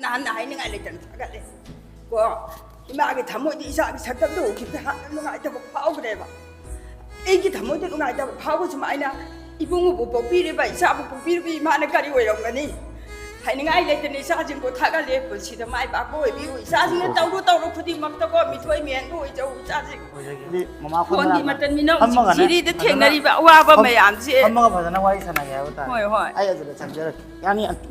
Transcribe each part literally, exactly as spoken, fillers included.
ꯌꯥꯝꯅ ꯍꯥꯏꯅꯤꯡꯉꯥꯏ ꯂꯩꯇꯅ ꯊꯥꯒꯠꯂꯦ꯫ ꯀꯣ, ꯏꯃꯥꯒꯤ ꯊꯃꯣꯏꯗꯤ ꯏꯆꯥꯒꯤ ꯁꯛꯇꯝꯗꯣ ꯎꯈꯤꯕꯗ ꯍꯥꯟꯅ ꯅꯨꯡꯉꯥꯏꯇꯕ ꯐꯥꯎꯈ꯭ꯔꯦꯕ꯫ ꯑꯩꯒꯤ ꯊꯃꯣꯏꯗ ꯅꯨꯡꯉꯥꯏꯇꯕ ꯐꯥꯎꯕ ꯁꯨꯃꯥꯏꯅ ꯏꯕꯨꯡꯕꯨ ꯄꯣꯛꯄꯤꯔꯤꯕ, ꯏꯆꯥꯕꯨ ꯄꯣꯛꯄꯤꯔꯤꯕ ꯏꯃꯥꯅ ꯀꯔꯤ ꯑꯣꯏꯔꯝꯒꯅꯤ? ꯍꯥꯏꯅꯤꯡꯉꯥꯏ ꯂꯩꯇꯅ ꯏꯆꯥꯁꯤꯡꯕꯨ ꯊꯥꯒꯠꯂꯦ꯫ ꯄꯨꯟꯁꯤꯗ ꯃꯥꯏ ꯄꯥꯛꯄ ꯑꯣꯏꯕꯤꯌꯨ꯫ ꯏꯆꯥꯁꯤꯡꯅ ꯇꯧꯔꯨ ꯇꯧꯔꯨ ꯈꯨꯗꯤꯡꯃꯛꯇꯀꯣ ꯃꯤꯊꯣꯏ ꯃꯤꯍꯦꯟꯕ ꯑꯣꯏꯖꯧ ꯏꯆꯥꯁꯤꯡ꯫ ꯑꯣꯏꯖꯒꯦ꯫ ꯑꯗꯨꯗꯤ ꯃꯃꯥ ꯈꯣꯏ ꯐꯣꯟꯒꯤ ꯃꯅꯥꯛꯇ ꯃꯇꯟ ꯃꯤꯅꯧ ꯐꯝꯃꯒꯅꯦ, ꯁꯤꯔꯤꯗ ꯐꯖꯅ ꯊꯦꯡꯅꯔꯤꯕ ꯑꯋꯥꯕ ꯐꯝ-, ꯃꯌꯥꯝꯁꯦ꯫ ꯐꯝꯃꯒ ꯐꯖꯅ ꯋꯥꯔꯤ ꯁꯥꯟꯅꯒꯦ ꯍꯥꯏꯕ ꯇꯥꯔꯦ꯫ ꯍꯣꯏ, ꯍꯣꯏ꯫ ꯑꯩ ꯑꯗꯨꯗ ꯆꯪꯖꯔꯛꯀꯦ꯫ ꯌꯥꯅꯤ, ꯑꯟꯇꯤ꯫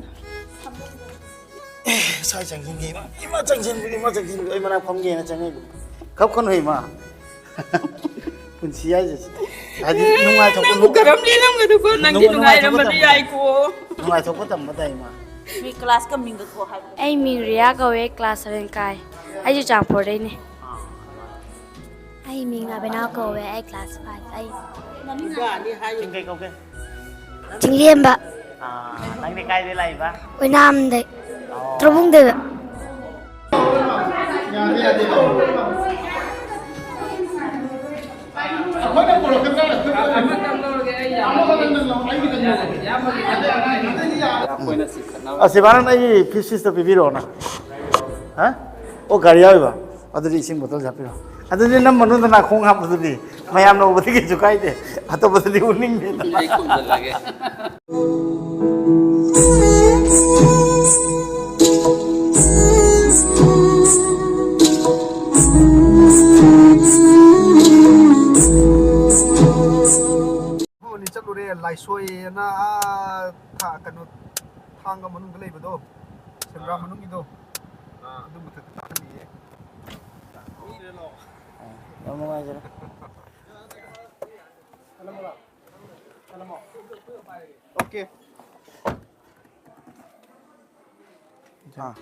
ꯑꯦ, ꯁ꯭ꯋꯥꯏ ꯆꯪꯁꯤꯟꯒꯦ, ꯏꯃꯥ, ꯏꯃꯥ ꯆꯪꯁꯤꯟꯕꯤꯌꯨ, ꯏꯃꯥ ꯆꯪꯁꯤꯟꯕꯤꯌꯨ, ꯑꯩ ꯃꯅꯥꯛ ꯐꯝꯒꯦꯅ ꯆꯪꯉꯛꯏꯕ꯫ ꯀꯞꯀꯅꯨ, ꯏꯃꯥ꯫ ꯄꯨꯟꯁꯤ ꯍꯥꯏꯁꯦ꯫ ꯍꯥꯏꯗꯤ ꯅꯨꯡꯉꯥꯏꯊꯣꯛꯄ ꯅꯪꯕꯨ ꯅꯨꯡ-, ꯀꯔꯝ ꯂꯦꯜꯂꯝꯒꯗꯕ? ꯅꯪꯗꯤ ꯅꯨꯡꯉꯥꯏ-, ꯅꯨꯡꯉꯥꯏꯊꯣꯛꯄ ꯅꯨꯡꯉꯥꯏꯔꯝꯕꯗꯤ ꯇꯝꯕ ꯇꯥꯏ꯫ ꯌꯥꯏꯀꯣ꯫ ꯅꯨꯡꯉꯥꯏꯊꯣꯛꯄ ꯇꯝꯕ ꯇꯥꯏ, ꯏꯃꯥ꯫ ꯃꯤ ꯀ꯭ꯂꯥꯁꯀ ꯃꯤꯡꯒ ꯊꯣꯛ ꯍꯥꯏꯕ꯫ ꯑꯩ ꯃꯤꯡ ꯔꯤꯌꯥ ꯀꯧꯋꯦ, ꯀ꯭ꯂꯥꯁ ꯁꯚꯦꯟ ꯀꯥꯏ꯫ ꯑꯩꯁꯨ ꯆꯥꯟꯄꯨꯔꯗꯩꯅꯦ꯫ ꯑꯩ ꯃꯤꯡ ꯑꯕꯦꯅꯥ ꯀꯧꯋꯦ, ꯑꯩ ꯀ꯭ꯂꯥꯁ ꯐꯥꯏꯚ꯫ ꯑꯩ ꯃꯤꯡ ꯀꯩ ꯀꯧꯒꯦ? ꯆꯤꯡꯂꯦꯝꯕ꯫ ꯑꯥ, ꯅꯪꯗꯤ ꯀꯥꯏꯗꯩ ꯂꯥꯛꯏꯕ? ꯑꯣꯏꯅꯥꯝꯗꯩ꯫ ꯑꯣ꯫ ꯇ꯭ꯔꯕꯨꯡꯗꯩꯕ꯫ ꯑꯁ, ꯏꯕꯥꯅ ꯅꯪꯒꯤ ꯐꯤꯁ ꯐꯤꯁꯇ ꯄꯤꯕꯤꯔꯛꯑꯣꯅ꯫ ꯍꯥ? ꯑꯣ, ꯒꯥꯔꯤ ꯌꯥꯎꯔꯤꯕ? ꯑꯗꯨꯗꯤ ꯏꯁꯤꯡ ꯕꯣꯇꯜꯁꯦ ꯍꯥꯞꯄꯤꯔꯣ꯫ ꯑꯗꯨꯗꯤ ꯅꯝꯃꯅꯨꯗꯅ ꯈꯣꯡ ꯍꯥꯞꯄꯗꯨꯗꯤ꯫ ꯃꯌꯥꯝꯅ ꯎꯕꯗꯤ ꯀꯩꯁꯨ ꯀꯥꯏꯗꯦ꯫ ꯑꯇꯣꯞꯄꯗꯗꯤ ꯎꯅꯤꯡꯗꯦꯗꯅ꯫ ꯑꯩ ꯈꯨꯝꯖꯤꯜꯂꯒꯦ꯫ ꯍꯣꯅꯤ ꯆꯠꯂꯨꯔꯦ, ꯂꯥꯏꯁꯣꯏꯅ, ꯑꯥ, ꯊꯥ-, ꯀꯩꯅꯣ, ꯊꯥꯡꯒ ꯃꯅꯨꯡꯗ ꯂꯩꯕꯗꯣ, ꯁꯦꯟꯗ꯭ꯔꯥ ꯃꯅꯨꯡꯒꯤꯗꯣ, ꯑꯗꯨ ꯃꯊꯛꯇ ꯀꯥꯈꯠꯂꯤꯌꯦ꯫ ꯌꯥꯝ ꯅꯨꯡꯉꯥꯏꯖꯔꯦ꯫ ꯑꯣꯀꯦ꯫ ꯑꯥ꯫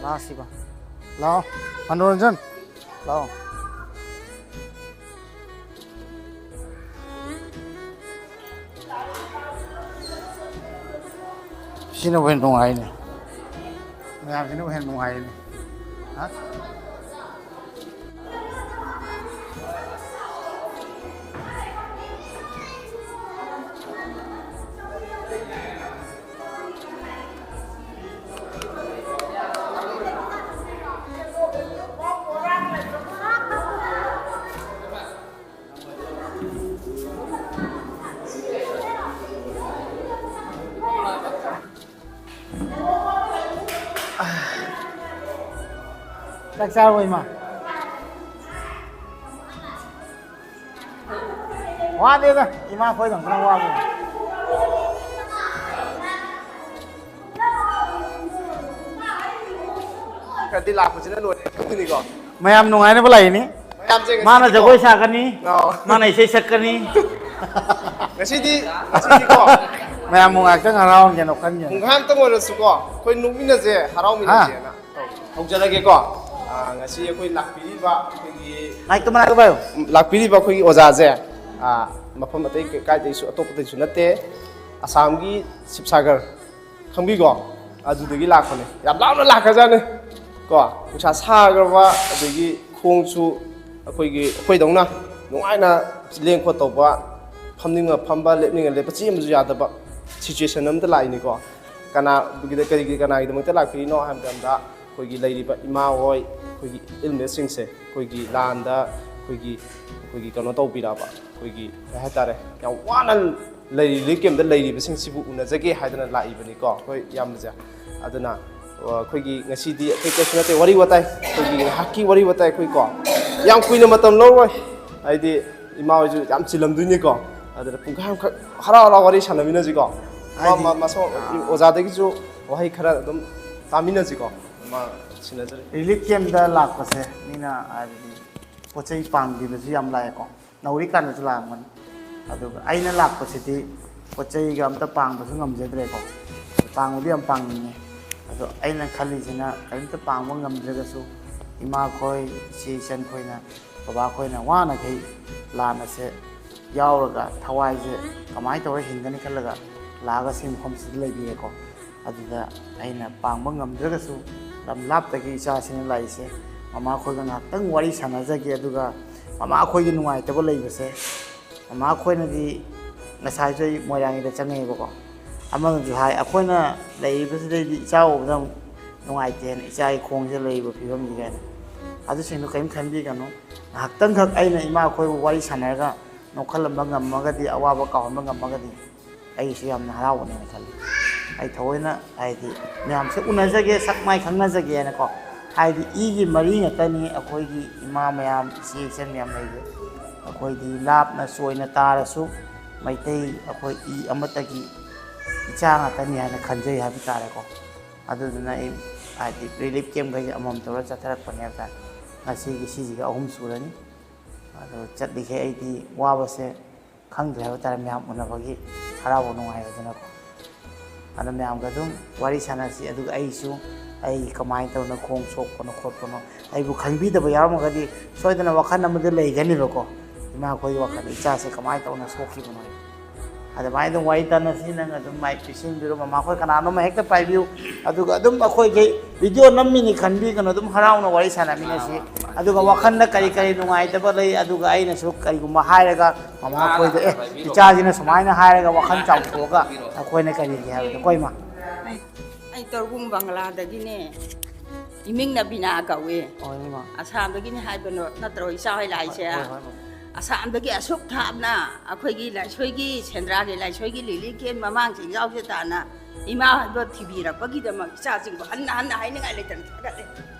ꯂꯥꯛꯁꯤꯕ꯫ ꯂꯥꯛꯑꯣ꯫ ꯃꯅꯣꯔꯟꯖꯟ꯫ ꯂꯥꯛꯑꯣ꯫ ꯁꯤꯅꯕꯨ ꯍꯦꯟꯅ ꯅꯨꯡꯉꯥꯏꯅꯦ꯫ ꯃꯌꯥꯝꯁꯤꯅꯕꯨ ꯍꯦꯟꯅ ꯅꯨꯡꯉꯥꯏꯅꯦ꯫ ꯍꯥ? ꯆꯥꯛ ꯆꯥꯔꯕꯣ, ꯏꯃꯥ? ꯋꯥꯗꯦꯗ, ꯏꯃꯥ ꯈꯣꯏꯗꯪ ꯈꯔ ꯋꯥꯕ꯫ ꯈꯔꯗꯤ ꯂꯥꯛꯄꯁꯤꯅ ꯂꯣꯏꯔꯦ ꯈꯪꯗꯣꯏꯅꯤꯀꯣ꯫ ꯃꯌꯥꯝ ꯅꯨꯡꯉꯥꯏꯅꯕ ꯂꯥꯛꯏꯅꯤ꯫ ꯃꯌꯥꯝꯁꯦ ꯉꯁꯤꯗꯤꯀꯣ, ꯃꯥꯅ ꯖꯒꯣꯏ ꯁꯥꯒꯅꯤ, ꯑꯥꯎ꯫ ꯃꯥꯅ ꯏꯁꯩ ꯁꯛꯀꯅꯤ꯫ ꯉꯁꯤꯗꯤ, ꯉꯁꯤꯗꯤꯀꯣ, ꯃꯌꯥꯝꯕꯨ ꯉꯥꯏꯍꯥꯛꯇꯪ ꯍꯔꯥꯎꯍꯟꯒꯦꯅ ꯈꯟꯒꯦꯅ꯫ ꯄꯨꯡꯈꯥꯏ ꯑꯃꯇꯪ ꯑꯣꯏꯔꯁꯨꯀꯣ, ꯑꯩꯈꯣꯏ ꯅꯣꯛꯃꯤꯟꯅꯁꯦ, ꯍꯔꯥꯎꯃꯤꯟꯅꯁꯦꯅ꯫ ꯍꯥ? ꯍꯧꯖꯔꯒꯦꯀꯣ꯫ ꯑꯥ, ꯉꯁꯤ ꯑꯩꯈꯣꯏ ꯂꯥꯛꯄꯤꯔꯤꯕ ꯑꯩꯈꯣꯏꯒꯤ ꯃꯥꯏꯛꯇꯣ ꯃꯅꯥꯛꯇ ꯄꯥꯏꯌꯨ꯫ ꯂꯥꯛꯄꯤꯔꯤꯕ ꯑꯩꯈꯣꯏꯒꯤ ꯑꯣꯖꯥꯁꯦ, ꯑꯥ, ꯃꯐꯝ ꯑꯇꯩ ꯀꯥꯏꯗꯩꯁꯨ, ꯑꯇꯣꯞꯄꯗꯩꯁꯨ ꯅꯠꯇꯦ, ꯑꯁꯥꯝꯒꯤ ꯁꯤꯕꯁꯥꯒꯔ ꯈꯪꯕꯤꯀꯣ? ꯑꯗꯨꯗꯒꯤ ꯂꯥꯛꯄꯅꯦ꯫ ꯌꯥꯝ ꯂꯥꯞꯅ ꯂꯥꯛꯈ꯭ꯔꯖꯥꯠꯅꯤ ꯀꯣ꯫ ꯅꯨꯡꯁꯥ ꯁꯥꯈ꯭ꯔꯕ, ꯑꯗꯒꯤ ꯈꯣꯡꯁꯨ ꯑꯩꯈꯣꯏꯒꯤ, ꯑꯩꯈꯣꯏꯗꯧꯅ ꯅꯨꯡꯉꯥꯏꯅ ꯂꯦꯡ ꯈꯣꯠ ꯇꯧꯕ, ꯐꯝꯅꯤꯡꯉ ꯐꯝꯕ, ꯂꯦꯞꯅꯤꯡꯉ ꯂꯦꯞꯄ, ꯆꯦꯟꯕꯁꯨ ꯌꯥꯗꯕ situation ꯑꯃꯗ ꯂꯥꯛꯏꯅꯤꯀꯣ꯫ ꯀꯅꯥ-, ꯀꯔꯤꯒꯤ-, ꯀꯔꯤꯒꯤ-, ꯀꯅꯥꯒꯤꯗꯃꯛꯇ ꯂꯥꯛꯄꯤꯔꯤꯅꯣ ꯍꯥꯏꯕ ꯃꯇꯝꯗ, ꯑꯩꯈꯣꯏꯒꯤ ꯂꯩꯔꯤꯕ ꯏꯃꯥ ꯍꯣꯏ, ꯑꯩꯈꯣꯏꯒꯤ ꯏꯜꯃꯦꯁꯁꯤꯡꯁꯦ, ꯑꯩꯈꯣꯏꯒꯤ ꯂꯥꯟꯗ ꯑꯩꯈꯣꯏꯒꯤ, ꯑꯩꯈꯣꯏꯒꯤ ꯀꯩꯅꯣ ꯇꯧꯕꯤꯔꯛꯑꯕ, ꯑꯩꯈꯣꯏꯒꯤ ꯀꯩ ꯍꯥꯏꯇꯥꯔꯦ, ꯌꯥꯝ ꯋꯥꯅ ꯂꯩꯔꯤ, ꯔꯤꯂꯤꯐ ꯀꯦꯝꯞꯇ ꯂꯩꯔꯤꯕꯁꯤꯡꯁꯤꯕꯨ ꯎꯅꯖꯒꯦ ꯍꯥꯏꯗꯅ ꯂꯥꯛꯏꯕꯅꯤꯀꯣ ꯑꯩꯈꯣꯏ ꯏꯌꯥꯝꯕꯁꯦ꯫ ꯑꯗꯨꯅ, ꯑ, ꯑꯩꯈꯣꯏꯒꯤ ꯉꯁꯤꯗꯤ ꯑꯇꯩ ꯀꯩꯁꯨ ꯅꯠꯇꯦ, ꯋꯥꯔꯤ ꯋꯥꯇꯥꯏ, ꯑꯩꯈꯣꯏꯒꯤ ꯉꯥꯏꯍꯥꯛꯀꯤ ꯋꯥꯔꯤ ꯋꯥꯇꯥꯏ ꯑꯩꯈꯣꯏꯀꯣ, ꯌꯥꯝ ꯀꯨꯏꯅ ꯃꯇꯝ ꯂꯧꯔꯣꯏ, ꯍꯥꯏꯗꯤ ꯏꯃꯥ ꯍꯣꯏꯁꯨ ꯌꯥꯝ ꯆꯤꯜꯂꯝꯗꯣꯏꯅꯤꯀꯣ꯫ ꯑꯗꯨꯅ ꯄꯨꯡꯈꯥꯏ ꯑꯃꯈꯛ ꯍꯔꯥꯎ ꯍꯔꯥꯎ ꯋꯥꯔꯤ ꯁꯥꯟꯅꯃꯤꯟꯅꯁꯤꯀꯣ꯫ ꯃꯥ-, ꯍꯥꯏꯗꯤ, ꯃꯥ-, ꯃꯁꯥ-, ꯑꯥ꯫ ꯑꯣꯖꯥꯗꯒꯤꯁꯨ ꯋꯥꯍꯩ ꯈꯔ ꯑꯗꯨꯝ ꯇꯥꯃꯤꯟꯅꯁꯤꯀꯣ꯫ ꯃꯥ ꯁꯤꯟꯅꯖꯔꯤ꯫ ꯔꯤꯂꯤꯐ ꯀꯦꯝꯞꯇ ꯂꯥꯛꯄꯁꯦ ꯃꯤꯅ ꯍꯥꯏꯕꯗꯤ ꯄꯣꯠ ꯆꯩ ꯄꯥꯡꯕꯤꯕꯁꯨ ꯌꯥꯝ ꯂꯥꯛꯑꯦꯀꯣ, ꯅꯧꯔꯤꯀꯥꯟꯗꯁꯨ ꯂꯥꯛꯑꯝꯒꯅꯤ꯫ ꯑꯗꯨꯒ ꯑꯩꯅ ꯂꯥꯛꯄꯁꯤꯗꯤ ꯄꯣꯠ ꯆꯩꯒ ꯑꯝꯇ ꯄꯥꯡꯕꯁꯨ ꯉꯝꯖꯗ꯭ꯔꯦꯀꯣ, ꯄꯥꯡꯕꯗꯤ ꯌꯥꯝ ꯄꯥꯡꯅꯤꯡꯉꯦ꯫ ꯑꯗꯣ ꯑꯩꯅ ꯈꯜꯂꯤꯁꯤꯅ ꯀꯔꯤꯝꯇ ꯄꯥꯡꯕ ꯉꯝꯗ꯭ꯔꯒꯁꯨ ꯏꯃꯥꯈꯣꯏ, ꯏꯆꯦ ꯏꯆꯟꯈꯣꯏꯅ, ꯕꯕꯥꯈꯣꯏꯅ ꯋꯥꯅꯈꯩ ꯂꯥꯟ ꯑꯁꯦ ꯌꯥꯎꯔꯒ ꯊꯋꯥꯏꯁꯦ ꯀꯃꯥꯏꯅ ꯇꯧꯔ ꯍꯤꯡꯒꯅꯤ ꯈꯜꯂꯒ ꯂꯥꯛꯑꯒ ꯁꯤ ꯃꯐꯝꯁꯤꯗ ꯂꯩꯕꯤꯔꯦꯀꯣ꯫ ꯑꯗꯨꯗ ꯑꯩꯅ ꯄꯥꯡꯕ ꯉꯝꯗ꯭ꯔꯒꯁꯨ ꯂꯝ ꯂꯥꯞꯇꯒꯤ ꯏꯆꯥꯁꯤꯡꯅ ꯂꯥꯛꯏꯁꯦ, ꯃꯃꯥꯈꯣꯏꯒ ꯉꯥꯏꯍꯥꯛꯇꯪ ꯋꯥꯔꯤ ꯁꯥꯟꯅꯖꯒꯦ, ꯑꯗꯨꯒ ꯃꯃꯥꯈꯣꯏꯒꯤ ꯅꯨꯡꯉꯥꯏꯇꯕ ꯂꯩꯕꯁꯦ, ꯃꯃꯥꯈꯣꯏꯅꯗꯤ ꯉꯁꯥꯏꯁꯨ ꯑꯩ ꯃꯣꯏꯔꯥꯡꯒꯤꯗ ꯆꯪꯉꯛꯑꯦꯕꯀꯣ, ꯑꯃꯅꯁꯨ ꯍꯥꯏ, "ꯑꯩꯈꯣꯏꯅ ꯂꯩꯔꯤꯕꯁꯤꯗꯩꯗꯤ ꯏꯆꯥ ꯎꯕꯗ ꯑꯃꯨꯛ ꯅꯨꯡꯉꯥꯏꯇꯦꯅ, ꯏꯆꯥꯒꯤ ꯈꯣꯡꯁꯤꯗ ꯂꯩꯔꯤꯕ ꯐꯤꯕꯝꯁꯤꯒꯅ"꯫ ꯑꯗꯨꯁꯤꯡꯗꯣ ꯀꯔꯤꯝ ꯈꯟꯕꯤꯒꯅꯨ, ꯉꯥꯏꯍꯥꯛꯇꯪꯈꯛ ꯑꯩꯅ ꯏꯃꯥꯈꯣꯏꯕꯨ ꯋꯥꯔꯤ ꯁꯥꯟꯅꯔꯒ ꯅꯣꯛꯍꯜꯂꯝꯕ ꯉꯝꯃꯒꯗꯤ, ꯑꯋꯥꯕ ꯀꯥꯎꯍꯟꯕ ꯉꯝꯃꯒꯗꯤ ꯑꯩꯒꯤꯁꯨ ꯌꯥꯝꯅ ꯍꯔꯥꯎꯒꯅꯦꯅ ꯈꯜꯂꯤ꯫ ꯑꯩ ꯊꯑꯣꯏꯅ ꯍꯥꯏꯗꯤ ꯃꯌꯥꯝꯁꯦ ꯎꯅꯖꯒꯦ, ꯁꯛ ꯃꯥꯏ ꯈꯪꯅꯖꯒꯦꯅꯀꯣ, ꯍꯥꯏꯗꯤ ꯏꯒꯤ ꯃꯔꯤ ꯉꯥꯛꯇꯅꯤ ꯑꯩꯈꯣꯏꯒꯤ ꯏꯃꯥ ꯃꯌꯥꯝ, ꯏꯆꯦ ꯏꯆꯟ ꯃꯌꯥꯝ ꯂꯩꯔꯤꯁꯦ꯫ ꯑꯩꯈꯣꯏꯗꯤ ꯂꯥꯞꯅ ꯆꯣꯏꯅ ꯇꯥꯔꯁꯨ ꯃꯩꯇꯩ ꯑꯩꯈꯣꯏ ꯏ ꯑꯃꯠꯇꯒꯤ ꯏꯆꯥ ꯉꯥꯛꯇꯅꯤ ꯍꯥꯏꯅ ꯈꯟꯖꯩ ꯍꯥꯏꯕ ꯇꯥꯔꯦꯀꯣ꯫ ꯑꯗꯨꯗꯨꯅ ꯑꯩ ꯍꯥꯏꯗꯤ ꯔꯤꯂꯤꯐ ꯀꯦꯝꯈꯩꯁꯦ ꯑꯃꯃꯝ ꯇꯧꯔ ꯆꯠꯊꯔꯛꯄꯅꯦ ꯍꯥꯏꯕ ꯇꯥꯔꯦ꯫ ꯉꯁꯤꯒꯤ ꯁꯤꯁꯤꯒ ꯑꯍꯨꯝ ꯁꯨꯔꯅꯤ꯫ ꯑꯗꯣ ꯆꯠꯂꯤꯈꯩ ꯑꯩꯗꯤ ꯋꯥꯕꯁꯦ ꯈꯪꯗ꯭ꯔꯦ ꯍꯥꯏꯕ ꯇꯥꯔꯦ, ꯃꯌꯥꯝ ꯎꯅꯕꯒꯤ ꯍꯔꯥꯎꯕ ꯅꯨꯡꯉꯥꯏꯕꯗꯨꯅꯀꯣ꯫ ꯑꯗꯣ ꯃꯌꯥꯝꯒ ꯑꯗꯨꯝ ꯋꯥꯔꯤ ꯁꯥꯟꯅꯁꯤ, ꯑꯗꯨꯒ ꯑꯩꯁꯨ ꯑꯩ ꯀꯃꯥꯏꯅ ꯇꯧꯅ ꯈꯣꯡ ꯁꯣꯛꯄꯅꯣ ꯈꯣꯠꯄꯅꯣ, ꯑꯩꯕꯨ ꯈꯪꯕꯤꯗꯕ ꯌꯥꯎꯔꯝꯃꯒꯗꯤ ꯁꯣꯏꯗꯅ ꯋꯥꯈꯜ ꯑꯃꯗ ꯂꯩꯒꯅꯦꯕꯀꯣ, ꯏꯃꯥ ꯑꯩꯈꯣꯏꯒꯤ ꯋꯥꯈꯜꯗ ꯏꯆꯥꯁꯦ ꯀꯃꯥꯏꯅ ꯇꯧꯅ ꯁꯣꯛꯈꯤꯕꯅꯣ꯫ ꯑꯗꯨꯃꯥꯏꯅ ꯑꯗꯨꯝ ꯋꯥꯔꯤ ꯇꯥꯟꯅꯁꯤ, ꯅꯪ ꯑꯗꯨꯝ ꯃꯥꯏꯛ ꯄꯤꯁꯤꯟꯕꯤꯔꯣ, ꯃꯃꯥ ꯑꯩꯈꯣꯏ ꯀꯅꯥꯅꯣꯝꯃ ꯍꯦꯛꯇ ꯄꯥꯏꯕꯤꯌꯨ, ꯑꯗꯨꯒ ꯑꯗꯨꯝ ꯑꯩꯈꯣꯏꯒꯤ ꯚꯤꯗꯤꯑꯣ ꯅꯝꯃꯤꯅꯤ ꯈꯟꯕꯤꯒꯅꯨ, ꯑꯗꯨꯝ ꯍꯔꯥꯎꯅ ꯋꯥꯔꯤ ꯁꯥꯟꯅꯃꯤꯟꯅꯁꯤ꯫ ꯑꯗꯨꯒ ꯋꯥꯈꯜꯗ ꯀꯔꯤ ꯀꯔꯤ ꯅꯨꯡꯉꯥꯏꯇꯕ ꯂꯩ, ꯑꯗꯨꯒ ꯑꯩꯅꯁꯨ ꯀꯔꯤꯒꯨꯝꯕ ꯍꯥꯏꯔꯒ ꯃꯃꯥ ꯑꯩꯈꯣꯏꯗ, "ꯑꯦ, ꯏꯆꯥꯁꯤꯅ ꯁꯨꯃꯥꯏꯅ ꯍꯥꯏꯔꯒ ꯋꯥꯈꯜ ꯆꯥꯎꯊꯣꯛꯑꯒ ꯑꯩꯈꯣꯏꯅ ꯀꯔꯤꯒꯤ?" ꯍꯥꯏꯕꯗꯣ, ꯀꯣ ꯏꯃꯥ? ꯑꯩ, ꯑꯩ ꯇꯧꯔꯒꯨꯝ ꯕꯪꯒ꯭ꯂꯥꯗꯒꯤꯅꯦ, ꯏꯃꯤꯡꯅ ꯕꯤꯅꯥ ꯀꯧꯏ꯫ ꯍꯣꯏ, ꯏꯃꯥ꯫ ꯑꯁꯥꯝꯗꯒꯤꯅꯤ ꯍꯥꯏꯕꯅꯣ ꯅꯠꯇ꯭ꯔꯣ ꯏꯆꯥ ꯍꯣꯏ ꯂꯥꯛꯏꯁꯦ? ꯍꯣꯏ, ꯍꯣꯏ, ꯍꯣꯏ꯫ ꯑꯁꯥꯝꯗꯒꯤ ꯑꯁꯨꯛ ꯊꯥꯞꯅ ꯑꯩꯈꯣꯏꯒꯤ ꯂꯥꯏꯁꯣꯏꯒꯤ, ꯁꯦꯟꯗ꯭ꯔꯥꯒꯤ ꯂꯥꯏꯁꯣꯏꯒꯤ ꯂꯤꯂꯤ ꯀꯦꯟ ꯃꯃꯥꯡ ꯆꯤꯡꯖꯥꯎꯁꯦ ꯇꯥꯅ ꯏꯃꯥ ꯍꯥꯏꯕ ꯊꯤꯕꯤꯔꯛꯄꯒꯤꯗꯃꯛ ꯏꯆꯥꯁꯤꯡꯕꯨ ꯍꯟꯅ ꯍꯟꯅ ꯍꯥꯏꯅꯤꯡꯉꯥꯏ ꯂꯩꯇꯅ ꯊꯥꯒꯠꯂꯦ꯫